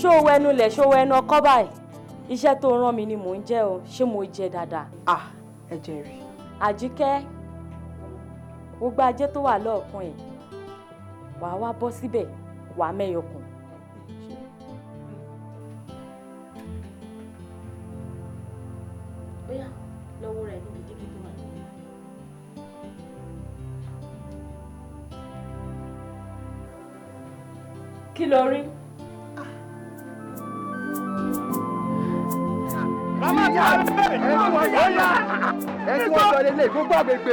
Ṣó o wẹnu lẹ̀, ṣó o wẹnu ọkọ́ báyìí? Iṣẹ́ tó rán mi ni mò ń jẹ́ o. Ṣé mo jẹ dáadáa? Ah, ẹ jẹ́rìí. Àjíkẹ́, gbogbo ajé tó wà lọ́ọ̀kan ẹ̀, wàá wá bọ́ síbẹ̀, wàá mẹ́yọkùn. Bóyá lọ́wọ́ rẹ̀ níbi dígí tó wà. Kí lo rí? Ẹ tí wọ́n sọ lélẹ̀ gbogbo àgbègbè.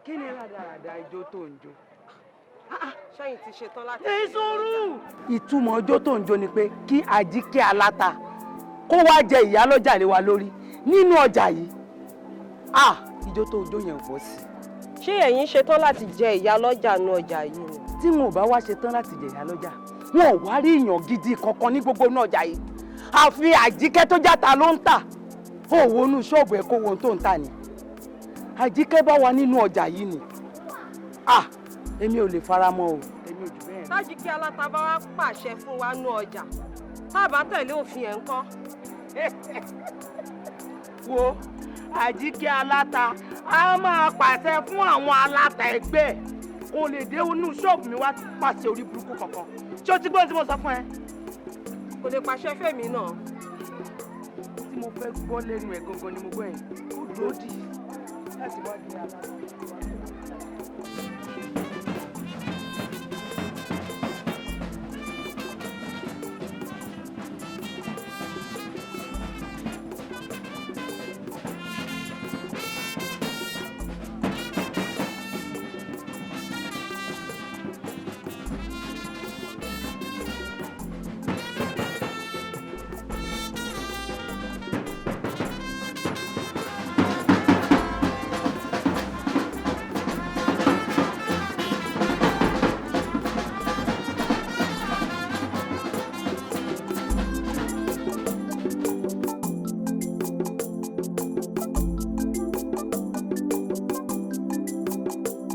Kí ni rádaràda ijó tó ń jó? Ṣẹ́yìn ti ṣetán láti. Ìṣòro. Ìtumọ̀ ọjọ́ tó ń jó ni pé kí Àjíkẹ́ aláta kó wá jẹ ìyálọ́jà lé wa lórí nínú ọjà yìí. Ah, ijó tó jó yẹn ò bọ́ sí. Ṣé ẹ̀yin ṣetán láti jẹ ìyálọ́jà nu ọjà yìí ni? Tí wọn ò bá wá ṣetán láti jẹ ìyálọ́jà, wọn ò wá rí èèyàn gidi kankan ní gbogbo inú ọjà yìí. Àfi Àjíkẹ́ tó játa ló ń tà. Ó wo inú ṣọ́ọ̀bù ẹ̀ kó wo ohun tó ń tà ni. Àjíkẹ́ bá wa nínú ọjà yìí ni. Ah, èmi ò lè faramọ́ o. Èmi ò jù bẹ́ẹ̀ lọ. Tájíkẹ́ aláta bá wá pàṣẹ fún wa nú ọjà, tá a bá tẹ̀lé òfin ẹ̀ ńkọ́? Wo Àjíkẹ́ aláta a máa pàṣẹ fún àwọn aláta ẹgbẹ́ ẹ̀, kò lè dé inú ṣọ́ọ̀bù mi wá pàṣẹ orí burúkú kankan. Ṣé o ti gbọ́ ohun tí mo sọ fún ẹ? Kò lè pàṣẹ fèmí náà. Tí mo fẹ́ gbọ́ lẹ́nu ẹ̀ gangan ni mo gbọ́ yẹn. Ó lòdì láti wá di aláta.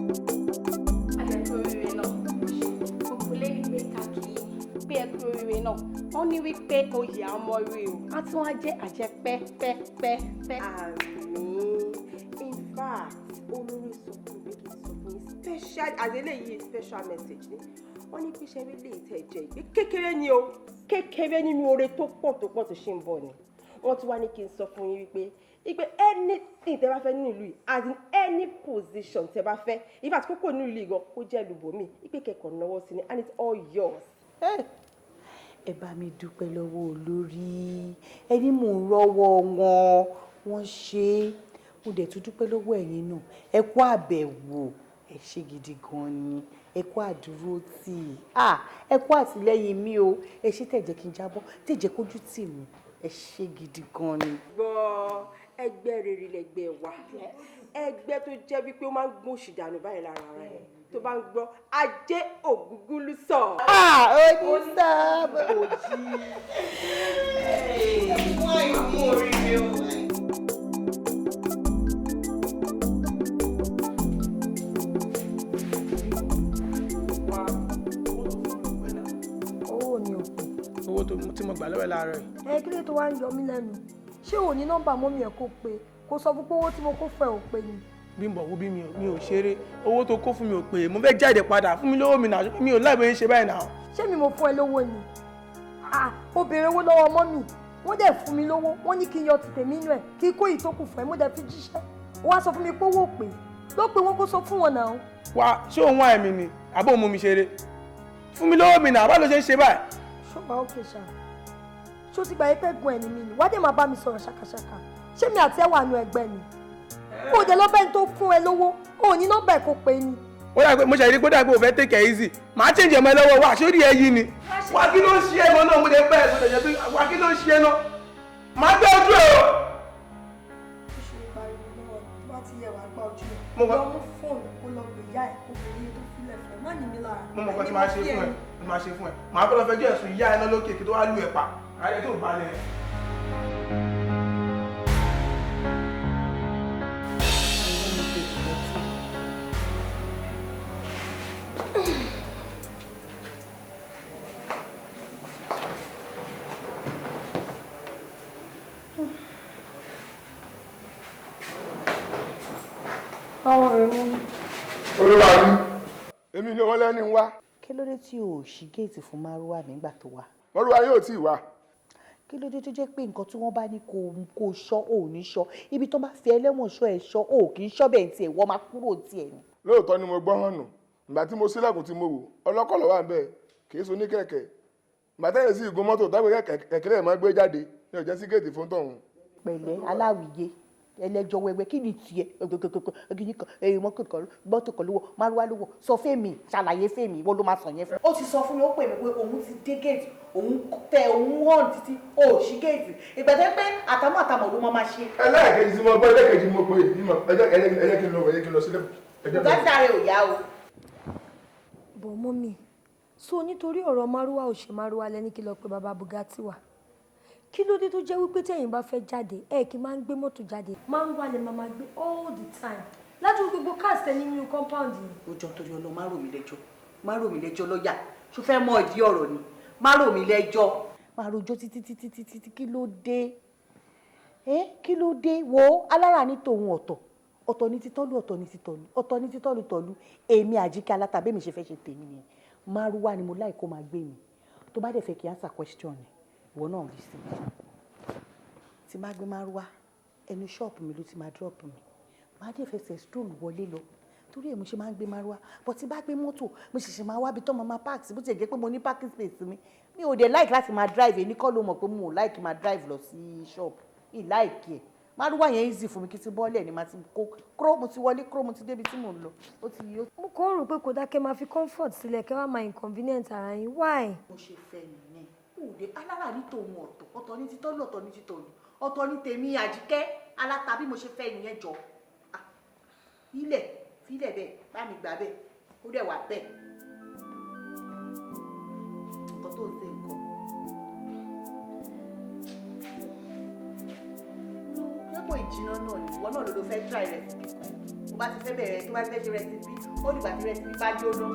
Ẹ kú oríire náà. Gbogbo lé ní pé ká kí i pé ẹ kú oríire náà. Wọ́n ní wípé oyè àwọn ọmọ rí o. Á tún wá jẹ́ àjẹ pẹ́pẹ́pẹ́. Àmín. In fact, olórí sọ fún mi pé kí n sọ fún yín special as eléyìí, special message ni. Wọ́n ní pé ṣe rí lè tẹ̀ jẹ́ ìgbé kékeré ni o, kékeré nínú oore tó pọ̀ tó pọ̀ tó ṣì ń bọ̀ ni. Wọ́n tún wá ní kí n sọ fún yín wípé anything tẹ́ bá fẹ́ nínú ìlú yìí, as in any position tẹ́ bá fẹ́, in fact, kókó nínú ìlú yìí gan, kó jẹ́ ìlú mi, wípé kẹ́kọ̀ọ́ náwó sí ni and it's all yours. Ẹ bá mi dúpẹ́ lọ́wọ́ olórí ẹni mò ń rọ́wọ́ wọn, wọ́n ṣe é. Mo dẹ̀ tún dúpẹ́ lọ́wọ́ ẹ̀yin náà. Ẹ kú àbẹ̀wò, ẹ ṣé gidi gan ni. Ẹ kú àdúró tì í, ẹ kú àtìlẹ́yìn mi o. Ẹ ṣé tẹ̀ jẹ́ kí n jábọ́, tẹ̀ jẹ́ kójú tì mí. Ẹ ṣé gidi gan ni. Gbọ́, Ẹgbẹ́ rere lẹgbẹ́ wa, ẹgbẹ́ tó jẹ́ wípé ó máa ń gbọ́n òṣì dànù báyìí lára rẹ̀ tó bá ń gbọ́ ajé ògúngúlù sọ. Onísàbò òjì. Wọ́n ìlú oríire o. Owó mi ò pè. Owó tí mo gbà lọ́wọ́ ẹ̀ láàárọ̀ yìí. Ẹ kí ló tó wá ń yọ mí lẹ́nu? Ṣé ò ní nọ́mbà mọ́mí ẹ̀ kó pe kó sọ fún pé owó tí mo kó fún ẹ ò pé ni? Bímbọ̀, wo bí mi ò ṣeré. Owó tó kó fún mi ò pé. Mo fẹ́ jáde padà, fún mi lówó mi náà. Mi ò láì bóyá ń ṣe báyìí náà. Ṣé mi mo fún ẹ lówó ni? Ah, mo béèrè owó lọ́wọ́ mọ́mí, wọ́n dẹ̀ fún mi lówó, wọ́n ní kí n yọ ti tèmi inú ẹ̀ kí n kó ìtókù fún ẹ, mo dẹ̀ fi jíṣẹ́. Ó wá sọ fún mi pé owó ò pé, ló pé wọ́n kó sọ fún wọn náà. Wá, ṣé òun wá ẹ̀mí ni àbó òun mú mi ṣeré? Fún mi lówó mi náà, báwo ló ṣe ń ṣe báyìí? Ṣọgbà òkè ṣá, ṣó ti gbà yí pé gun ẹ̀mí mi ni wá dé máa bá mi sọ̀rọ̀ ṣàkàṣàkà? Ṣé mi àti ẹ wà nù ẹgbẹ́ ni? Kò dé lọ́bẹ̀ ní tó fún ẹ lówó, ò ní nọ́mbà ẹ̀ kó pe ni. Ó dà pé mo ṣàyẹ̀dí pé ó dà pé o fẹ́ take it easy. Màá change ẹ̀mọ́ ẹ lọ́wọ́ wá, sórí ẹ yí ni. Wá, kí ló ń ṣe ẹ̀mọ́ náà? Mo lè bẹ́ẹ̀ sọ̀rọ̀ yẹn pé wá, kí ló ń ṣe ẹ náà? Màá gbé ojú ẹ o. Oṣù pariwo lọ́wọ́ bá ti yẹ wàá gbá ojú ẹ. Mo lọ mú fóònù kó lọ pè yá ẹ kó pè iye tó filẹ̀ fún ẹ, má ní mi lára. Mo mọ̀ nǹkan tí màá ṣe fún ẹ, mo máa ṣe fún ẹ. Màá kọ́ lọ fẹjọ́ ẹ̀sùn ìyá ẹ náà lókè kí tó wá lù ẹ pa. Ààrẹ tó balẹ̀. Báwo rẹ mú? Olúwa mi, èmi ni wọ́n lẹ́ni ń wá. Kí ló dé tí o ò ṣí géètì fún márúwá nígbà tó wá? Mọ́rúwá yóò tí ì wá. Kí ló dé tó jẹ́ pé nǹkan tí wọ́n bá ní kó ṣọ́ ò ní ṣọ́? Ibi tó bá fi ẹlẹ́wọ̀n ṣọ́ ẹ̀ ṣọ́ ò kì í ṣọ́ bẹ́ẹ̀ tiẹ̀, wọ́n máa kúrò tiẹ̀ ni. Lóòótọ́ ni mo gbọ́ hàn nù. Ìgbà tí mo ṣílẹ̀kùn tí mo wò, ọlọ́kọ̀ ló wà ń bẹ̀, kì í so ní kẹ̀kẹ́. Ìgbà tẹ́yẹ̀ sí ìgò mọ́tò tágbé kẹ̀kẹ́ lẹ̀ máa gbé jáde ní ọ̀jẹ́ sí géètì fún tọ̀hún. Pẹ̀lẹ́ aláwìyé ẹlẹ́jọ́ wẹ́wẹ́, kí ni tiẹ̀? Mọ́tò kan lówó, márúwá lówó, sọ fẹ́mi, ṣàlàyé fẹ́mi, ìwọ ló máa sọ yẹn fún. Ó ti sọ fún mi, ó pè mí pé òun ti dé géètì, òun tẹ òun hàn títí ó ṣí géètì. Ìgbà tó ń pẹ́ àtàmọ́ àtàmọ́ ló máa ṣe. Ẹlẹ́ẹ̀kejì tí mo gbọ́, ẹlẹ́ẹ̀kejì mo pè é, ẹ jẹ́ kí n lọ, ẹ jẹ́ kí n lọ sílẹ̀. Bùkátà rẹ̀ ò yá o. Bọ̀ mọ́mì, so nítorí ọ̀rọ̀ márúwá ò ṣe márúwá lẹ́ni kí lọ pé bàbá Bugatti wà. Kí ló dé tó jẹ́ wípé tẹ̀yin bá fẹ́ jáde ẹ kì í máa ń gbé mọ́tò jáde, márúwá lè máa gbé all the time ládùúgbò gbogbo cars tẹ nínú compound yìí? Ó jọ torí ọlọ, má rò mí lẹ́jọ́, má rò mí lẹ́jọ́ lọ́yà. Ṣó fẹ́ mọ ìdí ọ̀rọ̀ ni? Má rò mí lẹ́jọ́. Má rojọ́ títí títí títí. Kí ló dé? Ẹ kí ló dé? Wo alára ní tòun ọ̀tọ̀ ọ̀tọ̀ ní títọ́lù, ọ̀tọ̀ ní títọ́lù, ọ̀tọ̀ ní títọ́lù tọ̀lù. Èmi Àjíkẹ́ aláta, bẹ́ẹ̀ mi ṣe fẹ́ ṣe tèmi nìyẹn. Márúwá ni mo láì kó máa gbé mi. Tó bá dẹ̀ fẹ́ kí answer question ni ìwọ náà rí sí tí má gbé márúwá, ẹnu ṣọ́ọ̀bù mi ló ti máa drop mi, má dẹ̀ fẹsẹ̀ stroll wọlé lọ. Torí ẹ̀ mo ṣe máa ń gbé márúwá. But tí bá gbé mọ́tò, mo ṣẹ̀ṣẹ̀ máa wábi tó máa park sí. Bó ti jẹ́ pé mo ní parking space mi, mi ò dẹ̀ like láti máa drive. Èmi kọ́ ló mọ̀ pé mo ò like máa drive lọ sí shop, mi like ẹ̀. Márúwá yẹn easy fún mi, kí ti bọ́ọ̀lẹ̀ ni màá ti kó kúrò, mo ti wọlé kúrò, mo ti débi tí mò ń lọ, ó ti yó. Mo kàn ń rò pé kò dáa kẹ́ máa fi comfort sílẹ̀ kẹ́ wá máa inconvenient ara yín. Why? Mo ṣe fẹ́ nìyẹn. Òde alára ní tòun ọ̀tọ̀ ọ̀tọ̀ ní títọ́lù, ọ̀tọ̀ ní títọ́lù, ọ̀tọ̀ ní tèmi Àjíkẹ́ aláta. Bí mo ṣe fẹ́ nìyẹn jọ. Ilẹ̀ filẹ̀ bẹ́ẹ̀, bá mi gbà bẹ́ẹ̀, ó dẹ̀ wà bẹ́ẹ̀. Nǹkan tó ń ṣe nǹkan. Ṣé kò ìjìnà náà ni? Ìwọ náà ló fẹ́ try recipe kan. Tó bá ti fẹ́ bẹ̀rẹ̀, tó bá ti fẹ́ ṣe recipe, ó dìgbà tí recipe bá jóná.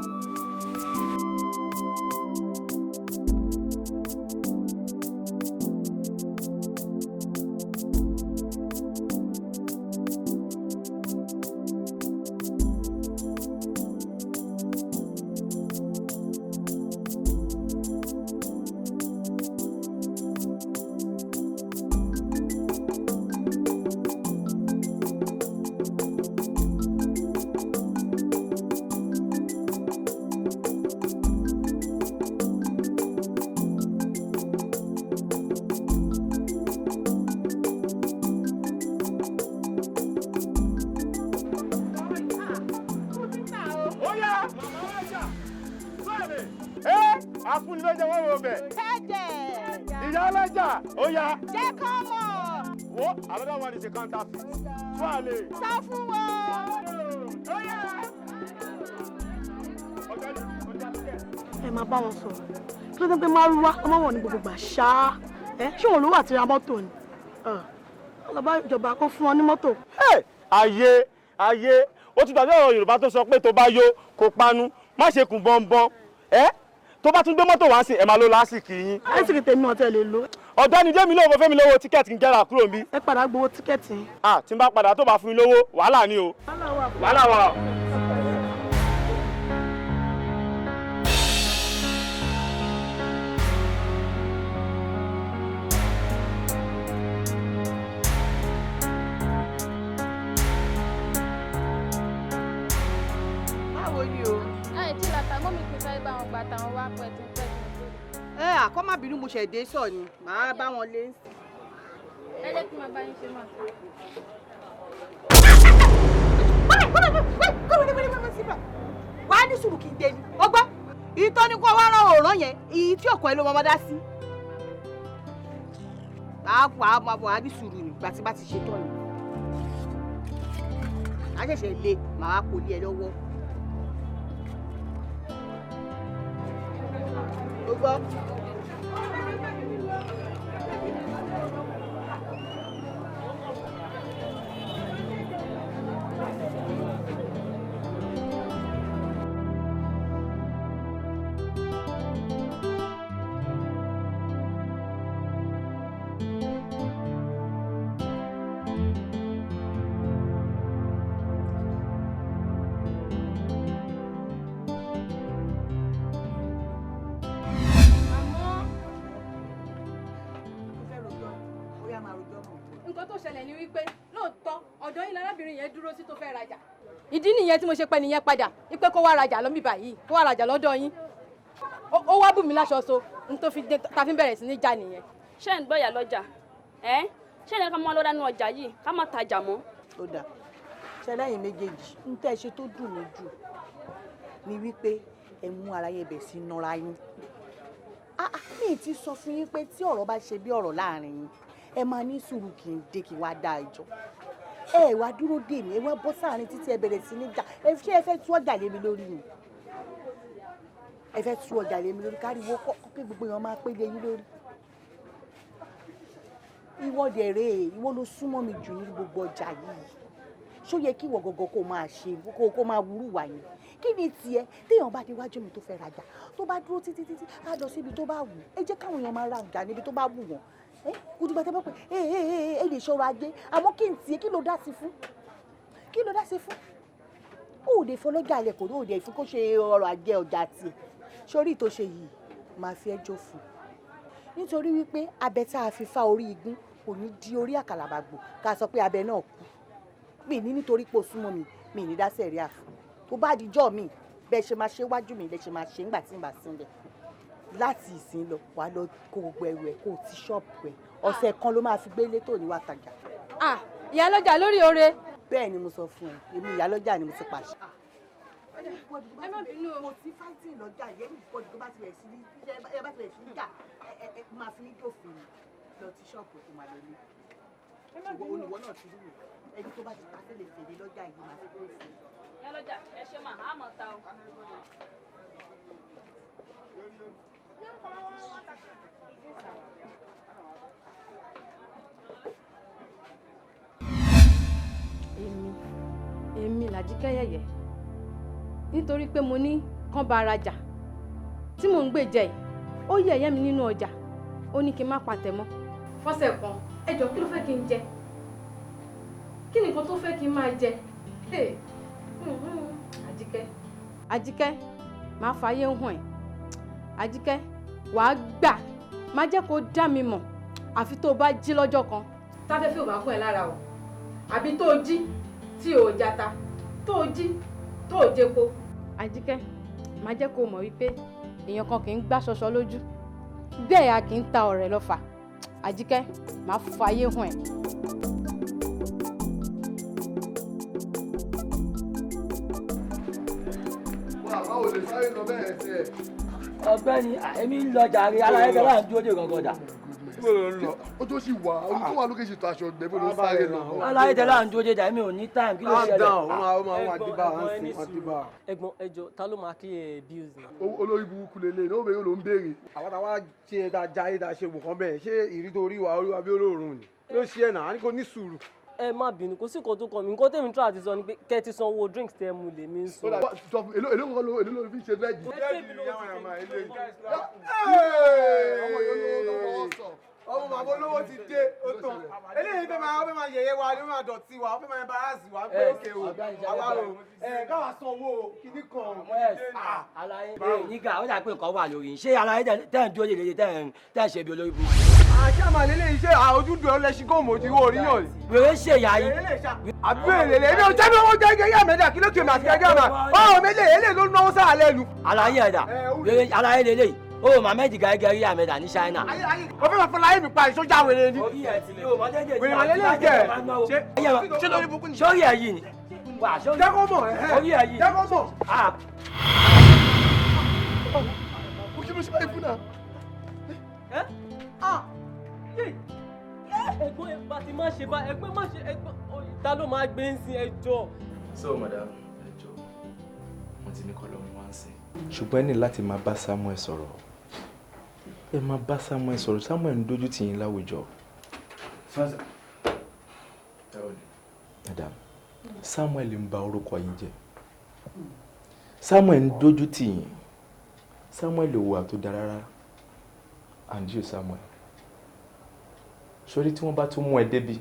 Afúnilọ́jà wọn wò bẹ̀. Ìyá ọlọ́jà ó yá. Jẹ́ kọ́ mọ̀. Wo, another one is a counterfeit. Tuale. Sá fún wọn. Ẹ máa bá wọn sọ̀rọ̀. Kí ló dé pé márúwá ọmọ wọn ní gbogbo gbà ṣáá? Ẹ ṣé òun ló wà tí ra mọ́tò ni? Ọlọ́ba ìjọba kó fún wọn ní mọ́tò. Ayé ayé, ó ti gbàgbé ọ̀rọ̀ Yorùbá tó sọ pé tó bá yó kó panu, má ṣe kùn bọ́nbọ́n. Ẹ́ tó bá tún gbé mọ́tò wá sí ẹ̀ máa ló lásìkò yín. Àìsíkì tèmi ọ̀tẹ̀ lè lò. Ọ̀gbẹ́ni Jẹ́mi lóun fẹ́ mi lówó tíkẹ́ẹ̀tì ń jẹ́ra kúrò níbí. Ẹ padà gbowó tíkẹ́ẹ̀tì yín. Ah, tí n bá padà tó bá fún mi lówó, wàhálà ni o. Wàhálà wà. Báwo ni o? Ẹ tí làtà mọ́ mi kì í sáré bá wọn gbà táwọn wá pẹ́ tí ń pẹ́ tí ń pẹ́. Ẹ àkọ́ má bínú, mo ṣẹ̀ dé sọ ni, màá bá wọn lé. Ẹ jẹ́ kí n máa bá yín ṣe máa. Wà á ní sùúrù kí n dé ni, ó gbọ́. Ìtọ́ ni kó wá rán òòrán yẹn, ìyí tí ọkọ̀ ẹ ló máa dá sí. Wà á ní sùúrù ni, ìgbà tí bá ti ṣe tán ni. Á ṣẹ̀ṣẹ̀ le, màá kò lé ẹ lọ́wọ́. Ó gbọ́. Nǹkan tó ṣẹlẹ̀ ni wípé lóòótọ́ ọ̀dọ̀ yín lárábìnrin yẹn dúró sí tó fẹ́ rajà. Ìdí nìyẹn tí mo ṣe pẹ́ nìyẹn padà wípé kó wá rajà lọ́mí báyìí, kó wá rajà lọ́dọ̀ yín. Ó wá bù mí láṣọ so n tó fi ta fi bẹ̀rẹ̀ sí ní jà nìyẹn. Ṣé ń gbọ́yà lọ́jà? Ẹ́ ṣé ní ká máa lọ́dá nínú ọjà yìí ká má tajà mọ́? Ó dà, ṣe lẹ́yìn méjèèjì ń tẹ́ ṣe tó dùn mí jù ni wípé ẹ mú ara yẹn bẹ̀ sí nọra yín. Mi ti sọ fún yín pé tí ọ̀rọ̀ bá ṣe bí ọ̀rọ̀ láàrin yín, ẹ máa ní sùúrù kí n dé kí n wá dá ẹjọ́. Ẹ wá dúró dè mí, ẹ wá bọ́ sáàrin títí ẹ bẹ̀rẹ̀ sí ní jà. Ẹ ṣé ẹ fẹ́ tú ọjà lé mi lórí ni? Ẹ fẹ́ tú ọjà lé mi lórí káríwó kọ́ kí gbogbo èèyàn máa pé lé yín lórí. Ìwọ dẹ̀ rèé, ìwọ ló súnmọ́ mi jù ní gbogbo ọjà yìí. Ṣó yẹ kí ìwọ gọgọ kó máa ṣe kó máa wúrú wà yẹn? Kí ni tiẹ̀ téèyàn bá déwájú mi tó fẹ́ rajà, tó bá dúró títí títí á lọ síbi tó bá wù ú. Ẹ jẹ́ káwọn èèyàn máa ra ọjà níbi tó bá wù wọ́n. Ẹ kò dìgbà tẹ́ bá pè é ẹ ẹ ẹ lè ṣọrọ̀ ajé, àmọ́ kí n tiẹ̀ kí ló dá sí fún? Kí ló dá sí fún? Ó lè fọlọ́jà ilẹ̀ kò ní òde ìfún kó ṣe ọrọ̀ ajé ọjà tiẹ̀. Sórí tó ṣe yìí máa fi ẹjọ́ fún. Nítorí wípé abẹ tá a fi fá orí igún kò ní di orí àkàlàmàgbò ká sọ pé abẹ náà kú. Mi ní nítorí pé o súnmọ́ mi, mi ní dá sẹ̀ríà fún. Tó bá dijọ́ mi, bẹ́ẹ̀ ṣe máa ṣe wájú mi, lẹ ṣe máa ṣe nígbà tí n bá sí níbẹ̀. Láti ìsìn lọ, wàá lọ kó gbogbo ẹrù ẹ, kó o ti ṣọ́ọ̀bù ẹ. Ọ̀sẹ̀ kan ló máa fi gbélé tó ní wá tajà. Ah, ìyálọ́jà lórí oore. Bẹ́ẹ̀ ni mo sọ fún ẹ, èmi ìyálọ́jà ni mo ti pàṣẹ. Ẹ má bínú o. Kò sí fighting lọ́jà yẹn, anybody tó bá ti bẹ̀rẹ̀ sí ní, ẹ bá ti bẹ̀rẹ̀ sí ní jà, ẹ máa fi ní dòfin lọ ti ṣọ́ọ̀bù tó máa lọ ní. Ìwọ oníwọ náà ti rí mi. Ẹni tó bá ti ta fẹ́lẹ̀ fèrè lọ́jà yìí máa fi dòfin. Ìyálọ́jà ẹ ṣe máa, á mọ̀ ta o. Èmi Làjíkẹ́ yẹ̀yẹ́ nítorí pé mo ní kán bá rajà tí mò ń gbé jẹ yìí, ó yẹ̀yẹ́ mi nínú ọjà, ó ní kí n má patẹ̀ mọ́. Fọ́sẹ̀ kan, ẹ jọ̀ọ́ kí ló fẹ́ kí n jẹ? Kí ni nǹkan tó fẹ́ kí n máa jẹ? Àjíkẹ́, Àjíkẹ́, máa fàyè hàn ẹ́. Àjíkẹ́, wàá gbà, má jẹ́ kó dá mi mọ̀, àfi tó o bá jí lọ́jọ́ kan. Táfẹ́fẹ́ ò bá kún ẹ lára o, àbí tó o jí tí o jata, tó o jí tó o jẹpo. Àjíkẹ́, má jẹ́ kó mọ̀ wípé èèyàn kan kì í gbá ṣọṣọ lójú, bẹ́ẹ̀ a kì í ta ọ̀rẹ́ lọ́fà. Àjíkẹ́, má fàyè hàn ẹ́. Báwo lè sáré lọ bẹ́ẹ̀ tiẹ̀? Ọ̀gbẹ́ni, èmi ń lọ jàre, aláyẹ̀kẹ́ láà ń dúró dè gangan dà. Ojú ó sì wà, ojú tó wà lókè sì tó aṣọ ọgbẹ́ bó ló sáré lọ. Aláyé tẹ́lá ń dúró dédà, èmi ò ní time, kí ló ṣẹlẹ̀? Ẹ̀gbọ́n, ẹ jọ̀ọ́, ta ló máa clear bills ni? Olórí burúkú lélẹ̀ ní òbèrè ló ń béèrè. Àwọn táwa ṣe ta jayé ta ṣe nǹkan bẹ́ẹ̀, ṣé ìrí tó rí wa orí wa bí olóòórùn ni ló ṣe ẹ̀ náà, a ní kò ní sùúrù. Ẹ má bínú, kò sí nǹkan tó kàn mí. Nǹkan tèmi try àti sọ ni pé kẹ́ ti san owó drinks tẹ́ mu lèmi ń sọ. Sọ fún èló èló kọ́ ló èló ló fi ṣe bẹ́ẹ̀dì. Ọmọ bàbá olówó ti dé, ó tán. Eléyìí fẹ́ máa yẹ̀yẹ́ wa, ló máa dọ̀tí wa, ó fẹ́ máa embarrass wa pé òkè o, àwa o, ẹ̀ káwa san owó kíní kan. Aláyé nígà, ó dà pé nǹkan wà lórí. Ṣé aláyé tẹ́ ń dúró dédé, tẹ́ ń ṣe bí olórí burúkú? Àṣà màlẹ́ lè ṣe ojú dùn ọ́ lẹ́sìn góòmù ojú orí yàn. Wèrè ṣe ìyá yín. Àbí èrè lè ní ọjọ́ mi owó jẹ́ gẹ́gẹ́ àmẹ́dà kí ló kí èmi àti gẹ́gẹ́ àmà ọ̀hún mi lè èlé ló náwó sáà lẹ́nu. Aláyé ẹ̀dà, wèrè aláyé lélẹ̀ o, Mohammed gẹ́gẹ́ rí àmẹ́dà ní China. O fẹ́ máa fọlá ayé mi pa ìṣọ́jà wèrè ni. Wèrè màlẹ́ lè jẹ́ ṣé lórí burúkú ni. Sórí ẹ̀ yìí ni. Jẹ́ kó mọ̀ ẹ̀ Orí ẹ̀ yìí. Jẹ́ kó mọ̀. Ó kí ló ṣe báyìí fún náà? Ẹ̀gbọ́n, ẹ bá ti má ṣe bá ẹ̀gbọ́n, má ṣe ẹ̀gbọ́n, ta ló máa gbé ń sin ẹjọ́? So madam, ẹ jọ̀ọ́, wọ́n ti ní kọ́ lọ́mú wá ń sìn. Ṣùgbọ́n ẹ ní láti máa bá Samuel sọ̀rọ̀. Ẹ máa bá Samuel sọ̀rọ̀. Samuel ń dojú tì yín láwùjọ. Madam, Samuel ń ba orúkọ yín jẹ́. Samuel ń dojú tì yín. Samuel ò wà tó dáa rárá. And you, Samuel, sórí tí wọ́n bá tún mú ẹ débi,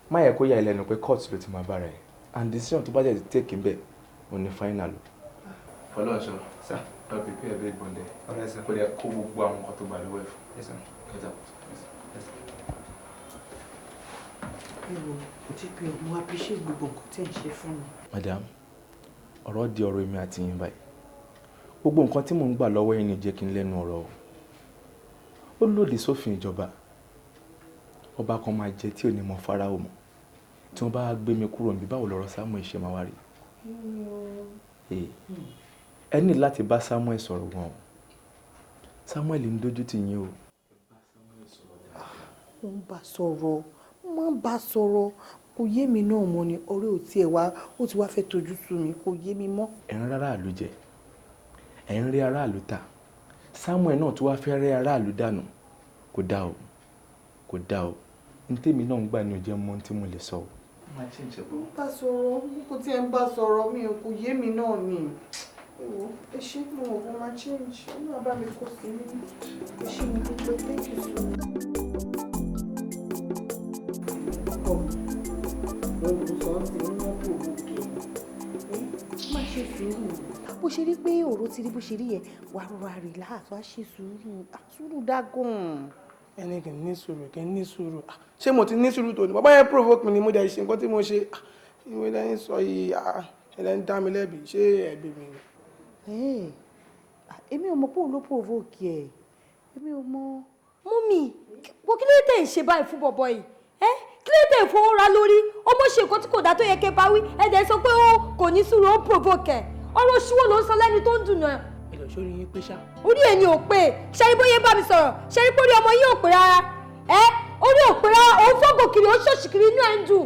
má yẹ kó yà ẹ́ lẹ́nu pé court ló ti máa bára ẹ̀, and decision tó bá jẹ́ ti take ń bẹ̀ ò ní final o. Fọlọ́nṣọ́, lọ prepare bail bond ẹ̀, kó dẹ̀ kó gbogbo àwọn nǹkan tó gbà lọ́wọ́ ẹ̀ fún. Get out. Ẹ wo, DPO, mo appreciate gbogbo nǹkan tí ẹ̀ ń ṣe fún mi. Madam, ọ̀rọ̀ di ọ̀rọ̀ èmi àti yín báyìí. Gbogbo nǹkan tí mò ń gbà lọ́wọ́ yín ni jẹ́ kí n lẹ́nu ọ̀rọ̀ o. Ó lòdì sófin ìjọba. Ọba kan máa jẹ tí ò ní mọ Fáráò mọ́. Tí wọ́n bá gbé mi kúrò níbí, báwo lọ̀rọ̀ Samuel ṣe máa wá rí? Ẹ ní láti bá Samuel sọ̀rọ̀ gan o. Samuel ń dojú tì yín o. Mo ń bá sọ̀rọ̀, mo máa ń bá sọ̀rọ̀, kò yé mi náà mọ́ ni. Ọ̀rẹ́ ò tiẹ̀ wá, ó ti wá fẹ́ tojú sú mi, kò yé mi mọ́. Ẹ̀ ń rárá jẹ, ẹ̀ ń rí aráàlú ta. Samuel náà tó wá fẹ́ rẹ́ aráàlú dànù. Kò dáa o, kò dáa o. N tèmi náà ń gbà ní ò jẹ́ mọ́ tí mo lè sọ o. Mo ń bá sọ̀rọ̀, mo kò tiẹ̀ ń bá sọ̀rọ̀, mi ò kò yé mi náà ni. Ẹ wo, ẹ ṣé, mo mọ̀ kó máa change, ó máa bá mi kó sí mi. Ẹ ṣé, mo dúpẹ́, thank you so much. Ọkọ mi, mo ń sọ ọ́n ti ní mọ́tò òkè ẹ, má ṣe sùúrù. Bó ṣe rí pé ọ̀rọ̀ ti rí bó ṣe rí yẹn, wàá rọra relax, wàá ṣe sùúrù. Ah, sùúrù dá gan-an. Ẹni kì í ní sùúrù, kì í ní sùúrù. Ah, ṣé mo ti ní sùúrù tó ni? Bàbá yẹn provoke mi ni, mo dẹ̀ ṣe nǹkan tí mo ṣe. Ah, ìwé lẹ́yìn sọ yìí, ah, ẹlẹ́ ń dá mi lẹ́bi, ṣé ẹ̀bi mi ni? Èmi ò mọ̀ pé òun ló provoke ẹ̀, èmi ò mọ̀. Mummy, wo, kí ló dé ń ṣe báyìí fún bọ̀bọ̀ yìí? Ẹ́, kí ló dé fowó ra lórí? Ọmọ ṣe nǹkan tí kò dá tó yẹ kẹ́ bá wí, ẹ dẹ̀ sọ pé ó kò ní sùúrù, ó provoke ẹ̀. Ọ̀rọ̀ òṣìwò ló ń sọ lẹ́ni tó ń dùn náà. Ẹ lọ sórí yín pé ṣá. Orí ẹ̀ ni ò pé. Ṣe rí bóyá bá mi sọ̀rọ̀? Ṣe rí pórí ọmọ yín ò pé rárá? Ẹ orí ò pé rárá, òun fọ́gò kiri, ó ṣòṣì kiri, inú ẹ̀ ń dùn.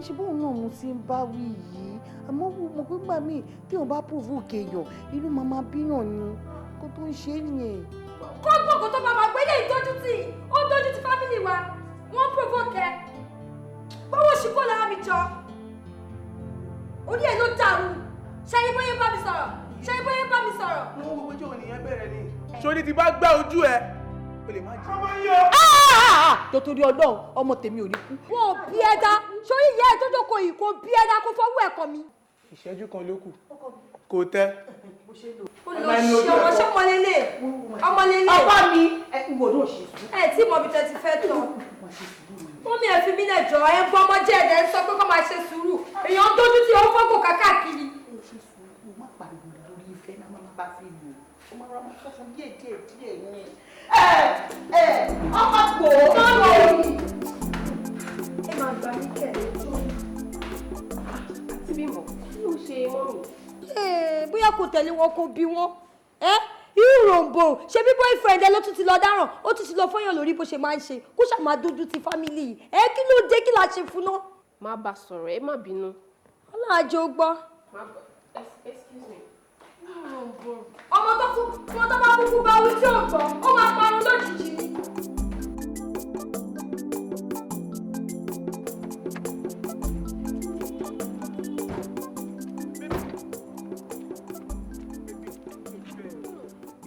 Ṣe bóun náà mo ti ń bá wí yìí, àmọ́ mo pé gbà míì tí òun bá provoke èèyàn, inú máa máa bíyàn ni kó tó ń ṣe é nìyẹn. Kó gbọ̀ngàn tó máa máa gbé lè dójú tì í, ó dójú ti family wa, wọ́n provoke ẹ. Báwo ṣì kó lára mi jọ? Orí ẹ̀ ló dàrú. Ṣe rí bóyá bá mi sọ̀rọ̀? Ṣe rí bóyá bá mi sọ̀rọ̀? Mo ń wo ojú òní yẹn bẹ̀rẹ̀ ni. Sórí ti bá gbá ojú ẹ, o lè má jẹ. Ọmọ yìí o. Tó torí Ọlọ́run, ọmọ tèmi ò ní kú. Wọn ò bí ẹ dá. Sórí ìyá ẹ tó jókòó yìí, kò bí ẹ dá kó fọwọ́ ẹ̀kọ́ mi. Ìṣẹ́jú kan ló kù. Kò tẹ́. Ó lọ ṣe ọmọ ṣọmọlélẹ̀ ọmọlélẹ̀. Ọkọ mi, ẹ ń gbọ́dọ̀ ṣe sùúrù. Ẹ tí mo bí tẹ ti fẹ́ tán. Mummy, ẹ fi mí lẹ̀ jọ. Ẹ ń bọ́ ọmọ jẹ́, ẹ̀dẹ̀ ń sọ pé kó máa ṣe sùúrù. Èèyàn ń dójú tí ó ń fọ́gò kákàkiri. Ẹ ṣe sùúrù, má pariwo lórí ìfẹ́ náà, má bá fi lò ó, má rọra máa sọ fún díẹ̀ díẹ̀ díẹ̀ ni. Ẹ ẹ ọkọ kò ó lọ. Ẹ máa gbà mí kẹ̀. Àti bímọ, kí ló ṣe mummy? Bóyá kò tẹ̀lé wọn kò bí wọn. Ẹ irú Ròǹbò ṣe bí boyfriend ẹ ló tún ti lọ dáràn, ó tún ti lọ fọyàn lórí bó ṣe máa ń ṣe, kó ṣáà máa dójú ti family yìí. Ẹ kí ló dé, kí la ṣe fún náà? Má bá sọ̀rọ̀, ẹ má bínú. Ọlọ́run àjò gbọ́. Excuse me. Ọmọ tó kú, ọmọ tó bá kúkú bá wí tí ò gbọ́, ó máa parun lójijì ni.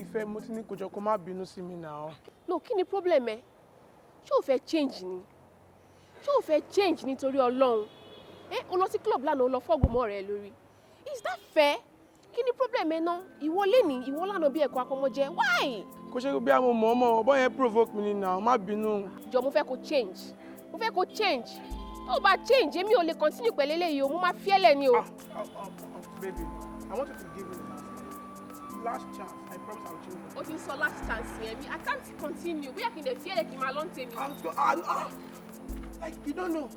Ìfẹ́, mo ti ní kó jọ kó má bínú sí mi náà. No, kí ni problem ẹ? Ṣé o fẹ́ change ni? Ṣé o fẹ́ change nítorí Ọlọ́run? Ẹ o lọ sí club lánàá, o lọ fọ́ọ̀gù mọ́ ọ̀rẹ́ ẹ lórí. Is that fair? Kí ni problem ẹ náà? Ìwọ lénìí, ìwọ lánàá bí ẹ̀kọ́ akọmọjẹ. Why? Kò ṣe bí àwọn ọmọ ọmọ ọbọ yẹn provoke mi ni náà, má bínú. Jọ, mo fẹ́ kó change. Mo fẹ́ kó change. Tó o bá change, èmi ò lè continue pẹ̀lú eléyìí o, mo máa fi ẹ́ lẹ̀ ni o. Baby, I want you to give me the last chance. I promise I will change. O ti ń sọ last chance yẹn mi, I can't continue. Bóyá kí n lè fi ẹ́ lẹ̀ kí n máa lọ́n tèmi. Like, you don't know.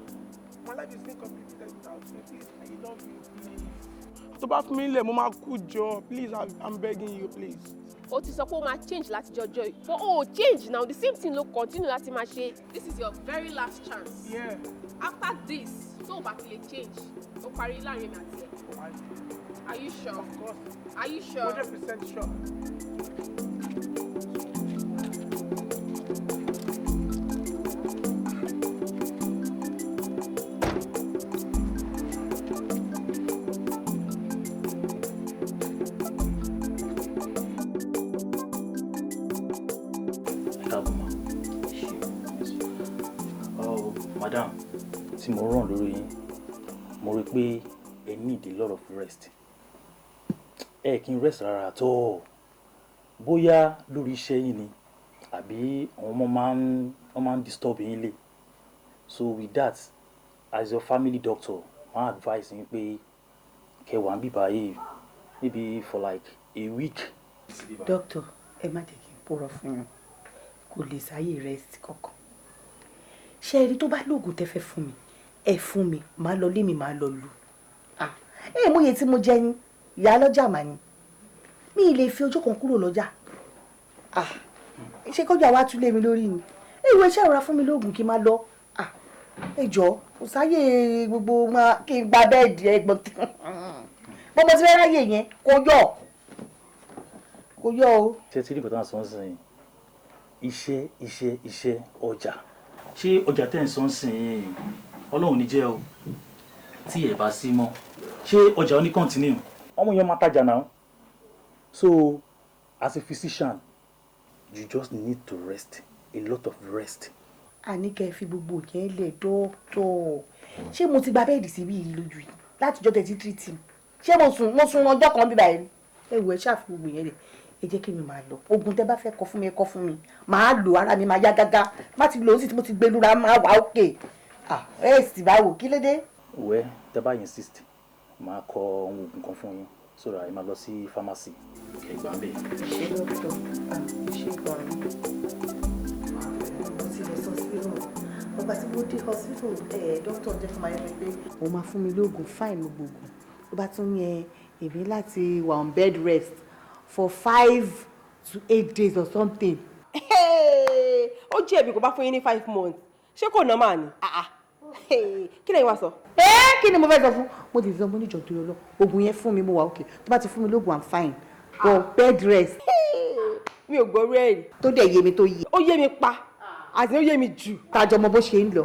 My life is incomplete without you. Please, I love you, please. Tó bá fún mi lẹ̀, mo máa kú jọ. Please, I'm begging you, please. O ti sọ pé o máa change láti jọjọ́ yìí, but o ò change now, the same thing ló continue láti máa ṣe. This is your very last chance. Yeah. After this, tó o bá ti lè change, o parí láàrin èmi àti ẹ. Are you sure? Of course. Are you sure? 100% sure. Ẹ káàbọ̀ ma. Oh, madam, tí mo ràn lórí yín, mo rí i pé ẹ need a lot of rest. Ẹ kí n rest rárá tó, bóyá lórí iṣẹ́ yín ni àbí àwọn ọmọ máa ń wọ́n máa ń disturb yín lé. So with that, as your family doctor, máa advise yín pé kẹ́ wà ń bíbá yìí maybe for like a week. Doctor, ẹ má jẹ́ kí n purọ́ fún yín, kò lè sáyè rest kankan. Ṣé ẹ rí, tó bá lóògùn tẹ́ fẹ́ fún mi, ẹ fún mi, màá lọ lé mi, màá lọ lù. Ẹ mú iye tí mo jẹ yín, ìyá lọ́jà mà ní mi ì lè fi ọjọ́ kan kúrò lọ́jà. Ṣé kọjá wa tún lé mi lórí ni? Ìwé iṣẹ́ ìrora fún mi lóògùn kí n máa lọ. Ẹ jọ, kò sáyè gbogbo máa kí n gba bed. Ẹ̀gbọ́n bọ́mọ tí fẹ́ ráyè yẹn, kò yọ, kò yọ o. Ṣé tí nǹkan tó ń sọ ń sìn, iṣẹ́, iṣẹ́, iṣẹ́, ọjà, ṣé ọjà tẹ́ ń sọ ń sìn, Ọlọ́run ní jẹ́ o, tí ẹ̀ bá sí mọ́, ṣé ọjà ó ní continue? Ọmọ yẹn máa tajà náà. So as a physician, you just need to rest, a lot of rest. Àní kẹ́ ẹ fi gbogbo yẹn lẹ̀, dókítà. Ṣé mo ti gba bed síbí yìí lójú yìí látijọ́ tẹ̀sí tírìtì mi? Ṣé mo sùn ọjọ́ kan bíbá yẹn? Ẹ wò, ẹ ṣáà fi gbogbo yẹn lẹ̀, ẹ jẹ́ kí mi máa lọ. Oògùn tẹ́ bá fẹ́ kọ fún mi, ẹ kọ fún mi, màá lò, ara mi máa yá gágá. Má ti lò ó sì tí mo ti gbé lura, máa wà ókè. Ẹ sì bá wò, kí ló dé. Well, tẹ́ bá insist, màá kọ ohun oògùn kan fún yín so that ẹ máa lọ sí pharmacy kẹ́ gbà ń bẹ̀. Ṣé dókítà, ṣé gan-an mo ti lọ sí hospital. Ọgbà tí mo dé hospital, ẹ dókítà jẹ́ kó máa yẹ mi pé òun máa fún mi lóògùn. Fine, gbogbo ògùn ló bá tún yẹ èmi láti wà on bed rest for 5 to 8 days or something. Ó jẹ̀bi kò bá fún yín ní 5 months. Ṣé kò normal ni? Kí lẹ́yìn wá sọ? Ẹ kí ni mo fẹ́ sọ fún? Mo ti sọ, mo ní ìjọ tó yọ lọ, oògùn yẹn fún mi, mo wà okay. Tó bá ti fún mi lóògùn, I'm fine, but bed rest. Mi ò gbọ́ rẹ́ẹ̀rì. Tó dẹ̀ yé mi tó yé. Ó yé mi pa àti ó yé mi jù. Kájọ mọ bó ṣe ń lọ.